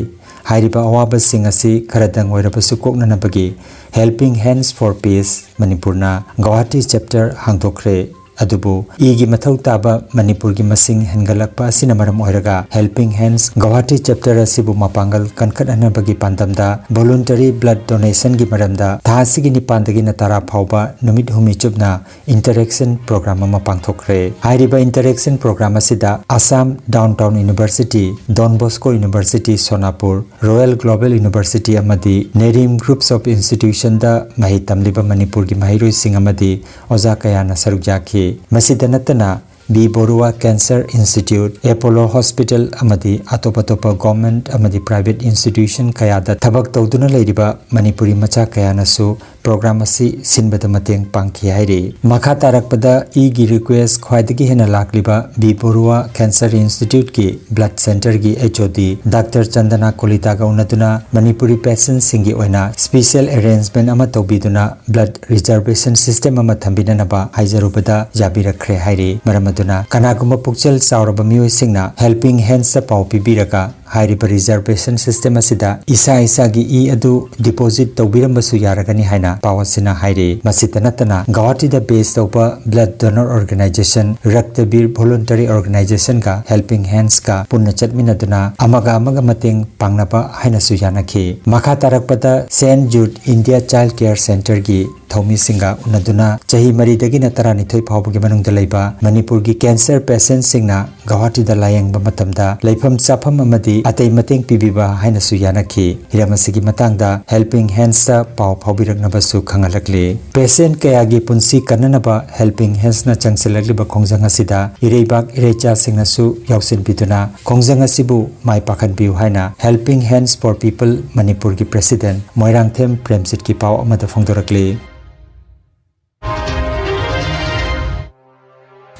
ꯍꯥꯏꯔꯤꯕ ꯑꯋꯥꯕꯁꯤꯡ ꯑꯁꯤ ꯈꯔꯗꯪ ꯑꯣꯏꯔꯕꯁꯨ ꯀꯣꯛꯅꯅꯕꯒꯤ Helping Hands for Peace ꯃꯅꯤꯄꯨꯔꯅ ꯒꯧꯍꯥꯇꯤ chapter ꯍꯥꯡꯗꯣꯛꯈ꯭ꯔꯦ꯫ ꯑꯗꯨꯕꯨ ꯏꯒꯤ ꯃꯊꯧ ꯇꯥꯕ ꯃꯅꯤꯄꯨꯔꯒꯤ ꯃꯁꯤꯡ ꯍꯦꯟꯒꯠꯂꯛꯄ ꯑꯁꯤꯅ ꯃꯔꯝ ꯑꯣꯏꯔꯒ Helping Hands Guwahati Chapter ꯑꯁꯤꯕꯨ ꯃꯄꯥꯡꯒꯜ ꯀꯟꯈꯠꯍꯟꯅꯕꯒꯤ ꯄꯥꯟꯗꯝꯗ Voluntary Blood Donationꯒꯤ ꯃꯔꯝꯗ ꯊꯥ ꯑꯁꯤꯒꯤ ꯅꯤꯄꯥꯟꯗꯒꯤꯅ ꯇꯔꯥ ꯐꯥꯎꯕ ꯅꯨꯃꯤꯠ ꯍꯨꯝꯅꯤ ꯆꯨꯞꯅ Interaction Program ꯑꯃ ꯄꯥꯡꯊꯣꯛꯈ꯭ꯔꯦ꯫ ꯍꯥꯏꯔꯤꯕ Interaction Program ꯑꯁꯤꯗ Assam Downtown University, Don Bosco University Sonapur, Royal Global University ꯑꯃꯗꯤ NERIM Groups of Institutionꯗ ꯃꯍꯩ ꯇꯝꯂꯤꯕ ꯃꯅꯤꯄꯨꯔꯒꯤ ꯃꯍꯩꯔꯣꯏꯁꯤꯡ ꯑꯃꯗꯤ ꯑꯣꯖꯥ ꯀꯌꯥꯅ ꯁꯔꯨꯛ ꯌꯥꯈꯤ꯫ ꯃꯁꯤꯗ ꯅꯠꯇꯅ B Borua Cancer Institute, Apollo Hospital ꯑꯃꯗꯤ ꯑꯇꯣꯞ ꯑꯇꯣꯞꯄ government ꯑꯃꯗꯤ private institution ꯀꯌꯥꯗ ꯊꯕꯛ ꯇꯧꯗꯨꯅ ꯂꯩꯔꯤꯕ ꯃꯅꯤꯄꯨꯔꯤ ꯃꯆꯥ ꯀꯌꯥꯅꯁꯨ program ꯑꯁꯤ ꯁꯤꯟꯕꯗ ꯃꯇꯦꯡ ꯄꯥꯡꯈꯤ ꯍꯥꯏꯔꯤ꯫ ꯃꯈꯥ ꯇꯥꯔꯛꯄꯗ ꯏꯒꯤ request ꯈ꯭ꯋꯥꯏꯗꯒꯤ ꯍꯦꯟꯅ ꯂꯥꯛꯂꯤꯕ B Borua Cancer Instituteꯀꯤ Blood Centreꯒꯤ H O D Doctor Chandana Kolitaꯒ ꯎꯅꯗꯨꯅ Manipuri patientꯁꯤꯡꯒꯤ ꯑꯣꯏꯅ special arrangement ꯑꯃ ꯇꯧꯕꯤꯗꯨꯅ blood reservation system ꯑꯃ ꯊꯝꯕꯤꯅꯅꯕ ꯍꯥꯏꯖꯔꯨꯕꯗ ꯌꯥꯕꯤꯔꯛꯈ꯭ꯔꯦ ꯍꯥꯏꯔꯤ꯫ ꯃꯔꯝ ꯑꯗꯨꯅ ꯀꯅꯥꯒꯨꯝꯕ ꯄꯨꯛꯆꯦꯜ ꯆꯥꯎꯔꯕ ꯃꯤꯑꯣꯏꯁꯤꯡꯅ Helping Handsꯇ ꯄꯥꯎ ꯄꯤꯕꯤꯔꯒ ꯍꯥꯏꯔꯤꯕ reservation system ꯑꯁꯤꯗ ꯏꯁꯥ ꯏꯁꯥꯒꯤ ꯏ ꯑꯗꯨ deposit ꯇꯧꯕꯤꯔꯝꯕꯁꯨ ꯌꯥꯔꯒꯅꯤ ꯍꯥꯏꯅ ꯄꯥꯎ ꯑꯁꯤꯅ ꯍꯥꯏꯔꯤ꯫ ꯃꯁꯤꯇ ꯅꯠꯇꯅ ꯒꯧꯍꯥꯇꯤꯗ base ꯇꯧꯕ Blood Donor Organisation, Raktavir Voluntary Organizationꯒ Helping Handsꯀ ꯄꯨꯟꯅ ꯆꯠꯃꯤꯟꯅꯗꯨꯅ ꯑꯃꯒ ꯑꯃꯒ ꯃꯇꯦꯡ ꯄꯥꯡꯅꯕ ꯍꯥꯏꯅꯁꯨ ꯌꯥꯅꯈꯤ꯫ ꯃꯈꯥ ꯇꯥꯔꯛꯄꯗ Saint Jude India Child Care Centreꯒꯤ ꯊꯧꯃꯤꯁꯤꯡꯒ ꯎꯅꯗꯨꯅ ꯆꯍꯤ ꯃꯔꯤꯗꯒꯤꯅ ꯇꯔꯥꯅꯤꯊꯣꯏ ꯐꯥꯎꯕꯒꯤ ꯃꯅꯨꯡꯗ ꯂꯩꯕ ꯃꯅꯤꯄꯨꯔꯒꯤ cancer patientꯁꯤꯡꯅ ꯒꯧꯍꯥꯇꯤꯗ ꯂꯥꯌꯦꯡꯕ ꯃꯇꯝꯗ ꯂꯩꯐꯝ ꯆꯥꯐꯝ ꯑꯃꯗꯤ ꯑꯇꯩ ꯃꯇꯦꯡ ꯄꯤꯕꯤꯕ ꯍꯥꯏꯅꯁꯨ ꯌꯥꯅꯈꯤ꯫ ꯍꯤꯔꯝ ꯑꯁꯤꯒꯤ ꯃꯇꯥꯡꯗ Helping Handsꯇ ꯄꯥꯎ ꯐꯥꯎꯕꯤꯔꯛꯅꯕꯁꯨ ꯈꯪꯍꯜꯂꯛꯂꯤ꯫ Patient ꯀꯌꯥꯒꯤ ꯄꯨꯟꯁꯤ ꯀꯟꯅꯅꯕ Helping Handsꯅ ꯆꯪꯁꯤꯜꯂꯛꯂꯤꯕ ꯈꯣꯡꯖꯪ ꯑꯁꯤꯗ ꯏꯔꯩꯕꯥꯛ ꯏꯔꯩꯆꯥꯁꯤꯡꯅꯁꯨ ꯌꯥꯎꯁꯤꯟꯕꯤꯗꯨꯅ ꯈꯣꯡꯖꯪ ꯑꯁꯤꯕꯨ ꯃꯥꯏ ꯄꯥꯛꯍꯟꯕꯤꯌꯨ ꯍꯥꯏꯅ Helping Hands for People ꯃꯅꯤꯄꯨꯔꯒꯤ president ꯃꯣꯏꯔꯥꯡꯊꯦꯝ ꯄ꯭ꯔꯦꯝꯖꯤꯠꯀꯤ ꯄꯥꯎ ꯑꯃꯗ ꯐꯣꯡꯗꯣꯔꯛꯂꯤ꯫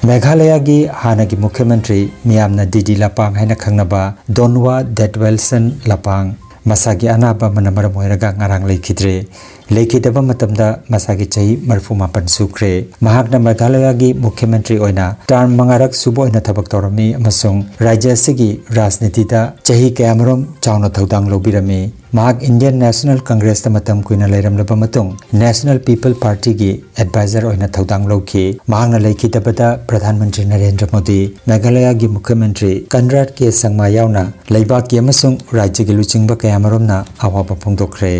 ꯃꯦꯘꯥꯂꯌꯥꯒꯤ ꯍꯥꯟꯅꯒꯤ ꯃꯨꯈ꯭ꯌ ꯃꯟꯇ꯭ꯔꯤ, ꯃꯤꯌꯥꯝꯅ ꯗꯤꯗꯤ ꯂꯄꯥꯡ ꯍꯥꯏꯅ ꯈꯪꯅꯕ ꯗꯣꯟꯋꯥ ꯗꯦꯠꯋꯦꯜꯁꯟ ꯂꯄꯥꯡ, ꯃꯁꯥꯒꯤ ꯑꯅꯥꯕ ꯑꯃꯅ ꯃꯔꯝ ꯑꯣꯏꯔꯒ ꯉꯔꯥꯡ ꯂꯩꯈꯤꯗ꯭ꯔꯦ꯫ ꯂꯩꯈꯤꯗꯕ ꯃꯇꯝꯗ ꯃꯁꯥꯒꯤ ꯆꯍꯤ ꯃꯔꯤꯐꯨ ꯃꯥꯄꯟ ꯁꯨꯈ꯭ꯔꯦ꯫ ꯃꯍꯥꯛꯅ ꯃꯦꯘꯥꯂꯌꯥꯒꯤ ꯃꯨꯈ꯭ꯌ ꯃꯟꯇ꯭ꯔꯤ ꯑꯣꯏꯅ term ꯃꯉꯥꯔꯛ ꯁꯨꯕ ꯑꯣꯏꯅ ꯊꯕꯛ ꯇꯧꯔꯝꯃꯤ ꯑꯃꯁꯨꯡ ꯔꯥꯖ꯭ꯌ ꯑꯁꯤꯒꯤ ꯔꯥꯖꯅꯤꯇꯤꯗ ꯆꯍꯤ ꯀꯌꯥꯃꯔꯨꯝ ꯆꯥꯎꯅ ꯊꯧꯗꯥꯡ ꯂꯧꯕꯤꯔꯝꯃꯤ꯫ ꯃꯍꯥꯛ Indian National Congressꯇ ꯃꯇꯝ ꯀꯨꯏꯅ ꯂꯩꯔꯝꯂꯕ ꯃꯇꯨꯡ National People Partyꯒꯤ advisor ꯑꯣꯏꯅ ꯊꯧꯗꯥꯡ ꯂꯧꯈꯤ꯫ ꯃꯍꯥꯛꯅ ꯂꯩꯈꯤꯗꯕꯗ ꯄ꯭ꯔꯙꯥꯟ ꯃꯟꯇ꯭ꯔꯤ ꯅꯔꯦꯟꯗ꯭ꯔ ꯃꯣꯗꯤ, ꯃꯦꯘꯥꯂꯌꯥꯒꯤ ꯃꯨꯈ꯭ꯌ ꯃꯟꯇ꯭ꯔꯤ ꯀꯟꯔꯥꯗ ꯀꯦ ꯁꯪꯃꯥ ꯌꯥꯎꯅ ꯂꯩꯕꯥꯛꯀꯤ ꯑꯃꯁꯨꯡ ꯔꯥꯖ꯭ꯌꯒꯤ ꯂꯨꯆꯤꯡꯕ ꯀꯌꯥꯃꯔꯨꯝꯅ ꯑꯋꯥꯕ ꯐꯣꯡꯗꯣꯛꯈ꯭ꯔꯦ꯫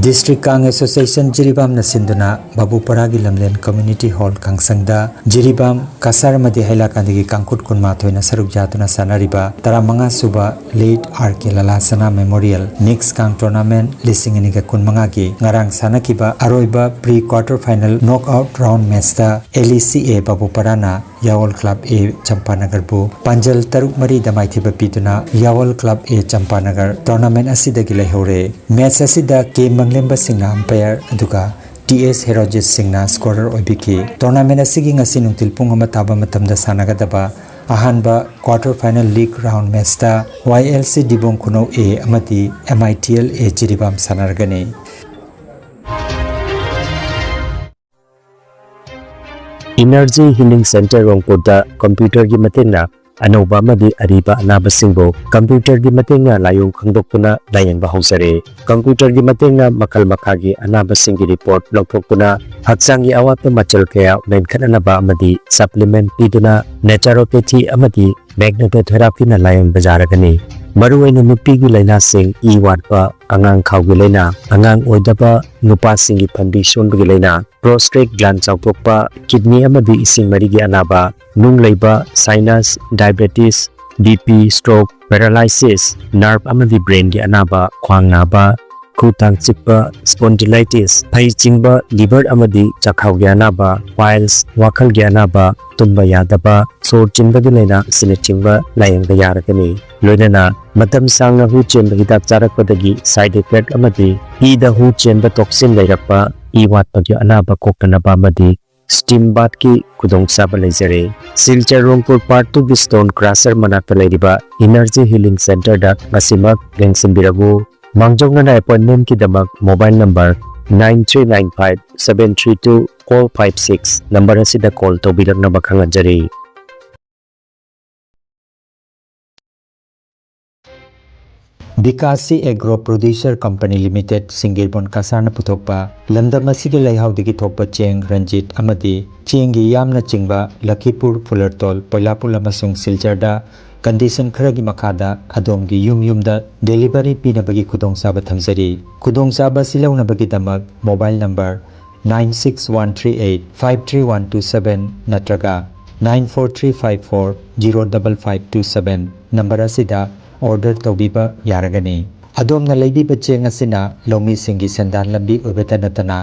District Kang Association ꯖꯤꯔꯤꯕꯥꯝꯅ ꯁꯤꯟꯗꯨꯅ ꯕꯥꯕꯨꯄꯔꯥꯒꯤ ꯂꯝꯂꯦꯟ Community Hall ꯀꯥꯡꯁꯪꯗ ꯖꯤꯔꯤꯕꯥꯝ, ꯀꯁꯥꯔ ꯑꯃꯗꯤ ꯍꯩꯂꯥꯀꯥꯟꯗꯒꯤ ꯀꯥꯡꯈꯨꯠ ꯀꯨꯟꯃꯥꯊꯣꯏꯅ ꯁꯔꯨꯛ ꯌꯥꯗꯨꯅ ꯁꯥꯟꯅꯔꯤꯕ ꯇꯔꯥꯃꯉꯥ ꯁꯨꯕ Late R K Lalasana Memorial Mix Kang Tournament ꯂꯤꯁꯤꯡ ꯑꯅꯤꯒ ꯀꯨꯟꯃꯉꯥꯒꯤ ꯉꯔꯥꯡ ꯁꯥꯟꯅꯈꯤꯕ ꯑꯔꯣꯏꯕ pre quarter final knockout round matchꯇ L E C A ꯕꯥꯕꯨꯄꯔꯥꯅ ꯌꯥꯋꯜ Club A ꯆꯝꯄꯥꯅꯒꯔꯕꯨ ꯄꯥꯟꯖꯜ ꯇꯔꯨꯛ ꯃꯔꯤꯗ ꯃꯥꯏꯊꯤꯕ ꯄꯤꯗꯨꯅ ꯌꯥꯋꯜ Club A ꯆꯝꯄꯥꯅꯒꯔ tournament ꯑꯁꯤꯗꯒꯤ ꯂꯩꯍꯧꯔꯦ꯫ Match ꯑꯁꯤꯗ ꯀꯦ ꯃꯪꯂꯦꯝꯕ ꯁꯤꯡꯅ umpire ꯑꯗꯨꯒ ꯇꯤ ꯑꯦꯁ ꯍꯦꯔꯣꯖꯤꯠ ꯁꯤꯡꯅ scorer ꯑꯣꯏꯕꯤꯈꯤ꯫ Tournament ꯑꯁꯤꯒꯤ ꯉꯁꯤ ꯅꯨꯡꯊꯤꯜ ꯄꯨꯡ ꯑꯃ ꯇꯥꯕ ꯃꯇꯝꯗ ꯁꯥꯟꯅꯒꯗꯕ ꯑꯍꯥꯟꯕ quarter final league round matchꯇ Y L C ꯗꯤꯕꯣꯡ ꯈꯨꯅꯧ A ꯑꯃꯗꯤ M I T L A Jiribam ꯁꯥꯟꯅꯔꯒꯅꯤ꯫ Energy Healing Center ꯔꯣꯡꯄꯨꯔꯗ computerꯒꯤ ꯃꯇꯦꯡꯅ ꯑꯅꯧꯕ ꯑꯃꯗꯤ ꯑꯔꯤꯕ ꯑꯅꯥꯕꯁꯤꯡꯕꯨ computerꯒꯤ ꯃꯇꯦꯡꯅ ꯂꯥꯏꯑꯣꯡ ꯈꯪꯗꯣꯛꯇꯨꯅ ꯂꯥꯌꯦꯡꯕ ꯍꯧꯖꯔꯦ꯫ Computerꯒꯤ ꯃꯇꯦꯡꯅ ꯃꯈꯜ ꯃꯈꯥꯒꯤ ꯑꯅꯥꯕꯁꯤꯡꯒꯤ report ꯂꯧꯊꯣꯛꯇꯨꯅ ꯍꯛꯆꯥꯡꯒꯤ ꯑꯋꯥꯠꯄ ꯃꯆꯜ ꯀꯌꯥ ꯃꯦꯟꯈꯠꯅꯅꯕ ꯑꯃꯗꯤ supplement ꯄꯤꯗꯨꯅ naturopathy ꯑꯃꯗꯤ magnetotherapyꯅ ꯂꯥꯌꯦꯡꯕ ꯌꯥꯔꯒꯅꯤ꯫ ꯃꯔꯨꯑꯣꯏꯅ ꯅꯨꯄꯤꯒꯤ ꯂꯥꯏꯅꯥꯁꯤꯡ, ꯏ ꯋꯥꯠꯄ, ꯑꯉꯥꯡ ꯈꯥꯎꯒꯤ ꯂꯥꯏꯅꯥ, ꯑꯉꯥꯡ ꯑꯣꯏꯗꯕ, ꯅꯨꯄꯥꯁꯤꯡꯒꯤ ꯐꯟꯕꯤ ꯁꯣꯟꯕꯒꯤ ꯂꯥꯏꯅꯥ, prostate gland ꯆꯥꯎꯊꯣꯛꯄ, kidney ꯑꯃꯗꯤ ꯏꯁꯤꯡ ꯃꯔꯤꯒꯤ ꯑꯅꯥꯕ, ꯅꯨꯡ ꯂꯩꯕ, sinus, diabetes, B P, stroke, paralysis, nerve ꯑꯃꯗꯤ brainꯒꯤ ꯑꯅꯥꯕ, ꯈ꯭ꯋꯥꯡ ꯅꯥꯕ, ꯈꯨ ꯇꯥꯡ ꯆꯤꯛꯄ, spondylitis, ꯐꯩ ꯆꯤꯡꯕ, liver ꯑꯃꯗꯤ ꯆꯥꯛꯈꯥꯎꯒꯤ ꯑꯅꯥꯕ, piles, ꯋꯥꯈꯜꯒꯤ ꯑꯅꯥꯕ, ꯇꯨꯝꯕ ꯌꯥꯗꯕ, ꯁꯣꯔ ꯆꯤꯟꯕꯒꯤ ꯂꯥꯏꯅꯥ ꯑꯁꯤꯅꯆꯤꯡꯕ ꯂꯥꯌꯦꯡꯕ ꯌꯥꯔꯒꯅꯤ꯫ ꯂꯣꯏꯅꯅ ꯃꯇꯝ ꯁꯥꯡꯅ ꯍꯨ ꯆꯦꯟꯕ ꯍꯤꯗꯥꯛ ꯆꯥꯔꯛꯄꯗꯒꯤ side effect ꯑꯃꯗꯤ ꯏꯗ ꯍꯨ ꯆꯦꯟꯕ toxin ꯂꯩꯔꯛꯄ, ꯏ ꯋꯥꯠꯄꯒꯤ ꯑꯅꯥꯕ ꯀꯣꯛꯇꯅꯕ ꯑꯃꯗꯤ steam bathꯀꯤ ꯈꯨꯗꯣꯡꯆꯥꯕ ꯂꯩꯖꯔꯦ꯫ ꯁꯤꯜꯆꯔ ꯔꯣꯡꯄꯨꯔ Part Twoꯒꯤ Stone Crusher ꯃꯅꯥꯛꯇ ꯂꯩꯔꯤꯕ Energy Healing Centerꯗ ꯉꯁꯤꯃꯛ ꯌꯦꯡꯁꯤꯟꯕꯤꯔꯛꯎ꯫ ꯃꯥꯡꯖꯧꯅꯅ appointmentꯀꯤꯗꯃꯛ mobile number nine three nine five seven three two four five six number ꯑꯁꯤꯗ call ꯇꯧꯕꯤꯔꯛꯅꯕ ꯈꯪꯍꯟꯖꯔꯤ꯫ ꯕꯤꯀꯥꯁꯤ ꯑꯦꯒ꯭ꯔꯣ ꯄ꯭ꯔꯣꯗ꯭ꯌꯨꯁꯔ ꯀꯝꯄꯅꯤ ꯂꯤꯃꯤꯇꯦꯗ, ꯁꯤꯡꯒꯤꯔꯕꯣꯟ ꯀꯁꯥꯔꯅ ꯄꯨꯊꯣꯛꯄ ꯂꯝꯗꯝ ꯑꯁꯤꯒꯤ ꯂꯩꯍꯥꯎꯗꯒꯤ ꯊꯣꯛꯄ ꯆꯦꯡ ꯔꯟꯖꯤꯠ ꯑꯃꯗꯤ ꯆꯦꯡꯒꯤ ꯌꯥꯝꯅ ꯆꯤꯡꯕ ꯂꯈꯤꯄꯨꯔ, ꯐꯨꯂꯔꯇꯣꯜ, ꯄꯣꯏꯂꯥꯄꯨꯜ ꯑꯃꯁꯨꯡ ꯁꯤꯜꯆꯔꯗ ꯀꯟꯗꯤꯁꯟ ꯈꯔꯒꯤ ꯃꯈꯥꯗ ꯑꯗꯣꯝꯒꯤ ꯌꯨꯝ ꯌꯨꯝꯗ ꯗꯦꯂꯤꯚꯔꯤ ꯄꯤꯅꯕꯒꯤ ꯈꯨꯗꯣꯡꯆꯥꯕ ꯊꯝꯖꯔꯤ꯫ ꯈꯨꯗꯣꯡꯆꯥꯕ ꯑꯁꯤ ꯂꯧꯅꯕꯒꯤꯗꯃꯛ mobile number nine six one three eight five three one two seven ꯅꯠꯇ꯭ꯔꯒ nine four three five four zero double five two seven number ꯑꯁꯤꯗ ꯑꯣꯔꯗꯔ ꯇꯧꯕꯤꯕ ꯌꯥꯔꯒꯅꯤ꯫ ꯑꯗꯣꯝꯅ ꯂꯩꯕꯤꯕ ꯆꯦꯡ ꯑꯁꯤꯅ ꯂꯧꯃꯤꯁꯤꯡꯒꯤ ꯁꯦꯟꯗꯥꯟ ꯂꯝꯕꯤ ꯑꯣꯏꯕꯇ ꯅꯠꯇꯅ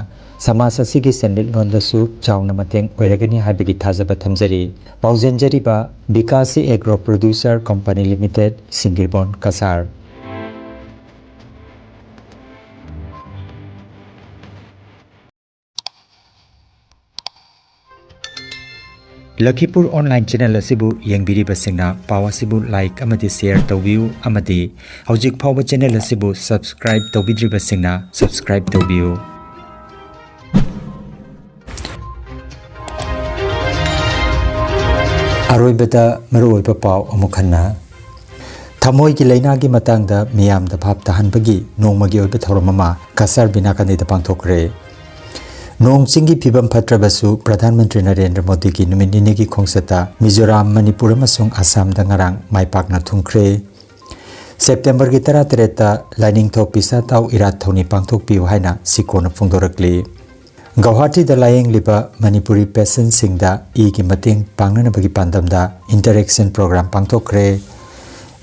ꯁꯃꯥꯖ ꯑꯁꯤꯒꯤ ꯁꯦꯟꯃꯤꯠꯂꯣꯟꯗꯁꯨ ꯆꯥꯎꯅ ꯃꯇꯦꯡ ꯑꯣꯏꯔꯒꯅꯤ ꯍꯥꯏꯕꯒꯤ ꯊꯥꯖꯕ ꯊꯝꯖꯔꯤ꯫ ꯄꯥꯎꯖꯦꯟꯖꯔꯤꯕ Bikashi agro producer company limited, ꯁꯤꯡꯒꯤꯔꯕꯣꯟ ꯀꯁꯥꯔ꯫ ꯂꯈꯤꯄꯨꯔ ꯑꯣꯟꯂꯥꯏꯟ ꯆꯦꯅꯦꯜ ꯑꯁꯤꯕꯨ ꯌꯦꯡꯕꯤꯔꯤꯕꯁꯤꯡꯅ ꯄꯥꯎ ꯑꯁꯤꯕꯨ ꯂꯥꯏꯛ ꯑꯃꯗꯤ ꯁꯦꯌꯔ ꯇꯧꯕꯤꯌꯨ ꯑꯃꯗꯤ ꯍꯧꯖꯤꯛ ꯐꯥꯎꯕ ꯆꯦꯅꯦꯜ ꯑꯁꯤꯕꯨ ꯁꯕꯁꯀ꯭ꯔꯥꯏꯕ ꯇꯧꯕꯤꯗ꯭ꯔꯤꯕꯁꯤꯡꯅ ꯁꯕꯁꯀ꯭ꯔꯥꯏꯕ ꯇꯧꯕꯤꯌꯨ꯫ ꯑꯔꯣꯏꯕꯗ ꯃꯔꯨꯑꯣꯏꯕ ꯄꯥꯎ ꯑꯃꯨꯛ ꯍꯟꯅ꯫ ꯊꯃꯣꯏꯒꯤ ꯂꯥꯏꯅꯥꯒꯤ ꯃꯇꯥꯡꯗ ꯃꯤꯌꯥꯝꯗ ꯚꯥꯞ ꯇꯥꯍꯟꯕꯒꯤ ꯅꯣꯡꯃꯒꯤ ꯑꯣꯏꯕ ꯊꯧꯔꯝ ꯑꯃ ꯀꯁꯥꯔ ꯕꯤꯅꯥꯀꯥꯅꯤꯗ ꯄꯥꯡꯊꯣꯛꯈ꯭ꯔꯦ꯫ ꯅꯣꯡ ꯆꯤꯡꯒꯤ ꯐꯤꯕꯝ ꯐꯠꯇ꯭ꯔꯕꯁꯨ ꯄ꯭ꯔꯙꯥꯟ ꯃꯟꯇ꯭ꯔꯤ ꯅꯔꯦꯟꯗ꯭ꯔ ꯃꯣꯗꯤꯒꯤ ꯅꯨꯃꯤꯠ ꯅꯤꯅꯤꯒꯤ ꯈꯣꯡꯆꯠꯇ ꯃꯤꯖꯣꯔꯥꯝ, ꯃꯅꯤꯄꯨꯔ ꯑꯃꯁꯨꯡ ꯑꯁꯥꯝꯗ ꯉꯔꯥꯡ ꯃꯥꯏ ꯄꯥꯛꯅ ꯊꯨꯡꯈ꯭ꯔꯦ꯫ ꯁꯦꯞꯇꯦꯝꯕꯔꯒꯤ ꯇꯔꯥꯇꯔꯦꯠꯇ ꯂꯥꯏꯅꯤꯡꯊꯧ ꯄꯤꯁꯥꯇꯥꯎ ꯏꯔꯥꯠ ꯊꯧꯅꯤ ꯄꯥꯡꯊꯣꯛꯄꯤꯌꯨ ꯍꯥꯏꯅ ꯁꯤꯀꯣꯅ ꯐꯣꯡꯗꯣꯔꯛꯂꯤ꯫ ꯒꯧꯍꯥꯇꯤꯗ ꯂꯥꯌꯦꯡꯂꯤꯕ ꯃꯅꯤꯄꯨꯔꯤ ꯄꯦꯁꯦꯟꯁꯤꯡꯗ ꯏꯒꯤ ꯃꯇꯦꯡ ꯄꯥꯡꯅꯅꯕꯒꯤ ꯄꯥꯟꯗꯝꯗ ꯏꯟꯇꯔꯦꯛꯁꯟ ꯄ꯭ꯔꯣꯒ꯭ꯔꯥꯝ ꯄꯥꯡꯊꯣꯛꯈ꯭ꯔꯦ꯫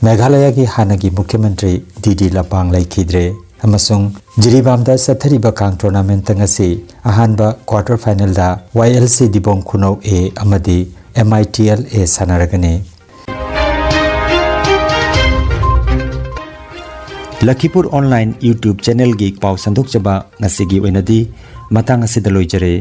ꯃꯦꯘꯥꯂꯌꯒꯤ ꯍꯥꯟꯅꯒꯤ ꯃꯨꯈ꯭ꯌ ꯃꯟꯇ꯭ꯔꯤ ꯗꯤ ꯗꯤ ꯂꯄꯥꯡ ꯂꯩꯈꯤꯗ꯭ꯔꯦ ꯑꯃꯁꯨꯡ ꯖꯤꯔꯤꯕꯥꯝꯗ ꯆꯠꯊꯔꯤꯕ ꯀꯥꯡ ꯇꯣꯔꯅꯥꯃꯦꯟꯠꯇ ꯉꯁꯤ ꯑꯍꯥꯟꯕ ꯀ꯭ꯋꯥꯔꯇꯔ ꯐꯥꯏꯅꯦꯜꯗ ꯋꯥꯏ ꯑꯦꯜ ꯁꯤ ꯗꯤꯕꯣꯡ ꯈꯨꯅꯧ ꯑꯦ ꯑꯃꯗꯤ M I T L A ꯁꯥꯟꯅꯔꯒꯅꯤ꯫ ꯂꯈꯤꯄꯨꯔ ꯑꯣꯟꯂꯥꯏꯟ YouTube ꯆꯦꯅꯦꯜꯒꯤ ꯄꯥꯎ ꯁꯟꯗꯣꯛꯆꯕ ꯉꯁꯤꯒꯤ ꯑꯣꯏꯅꯗꯤ ꯃꯇꯥꯡ ꯑꯁꯤꯗ ꯂꯣꯏꯖꯔꯦ꯫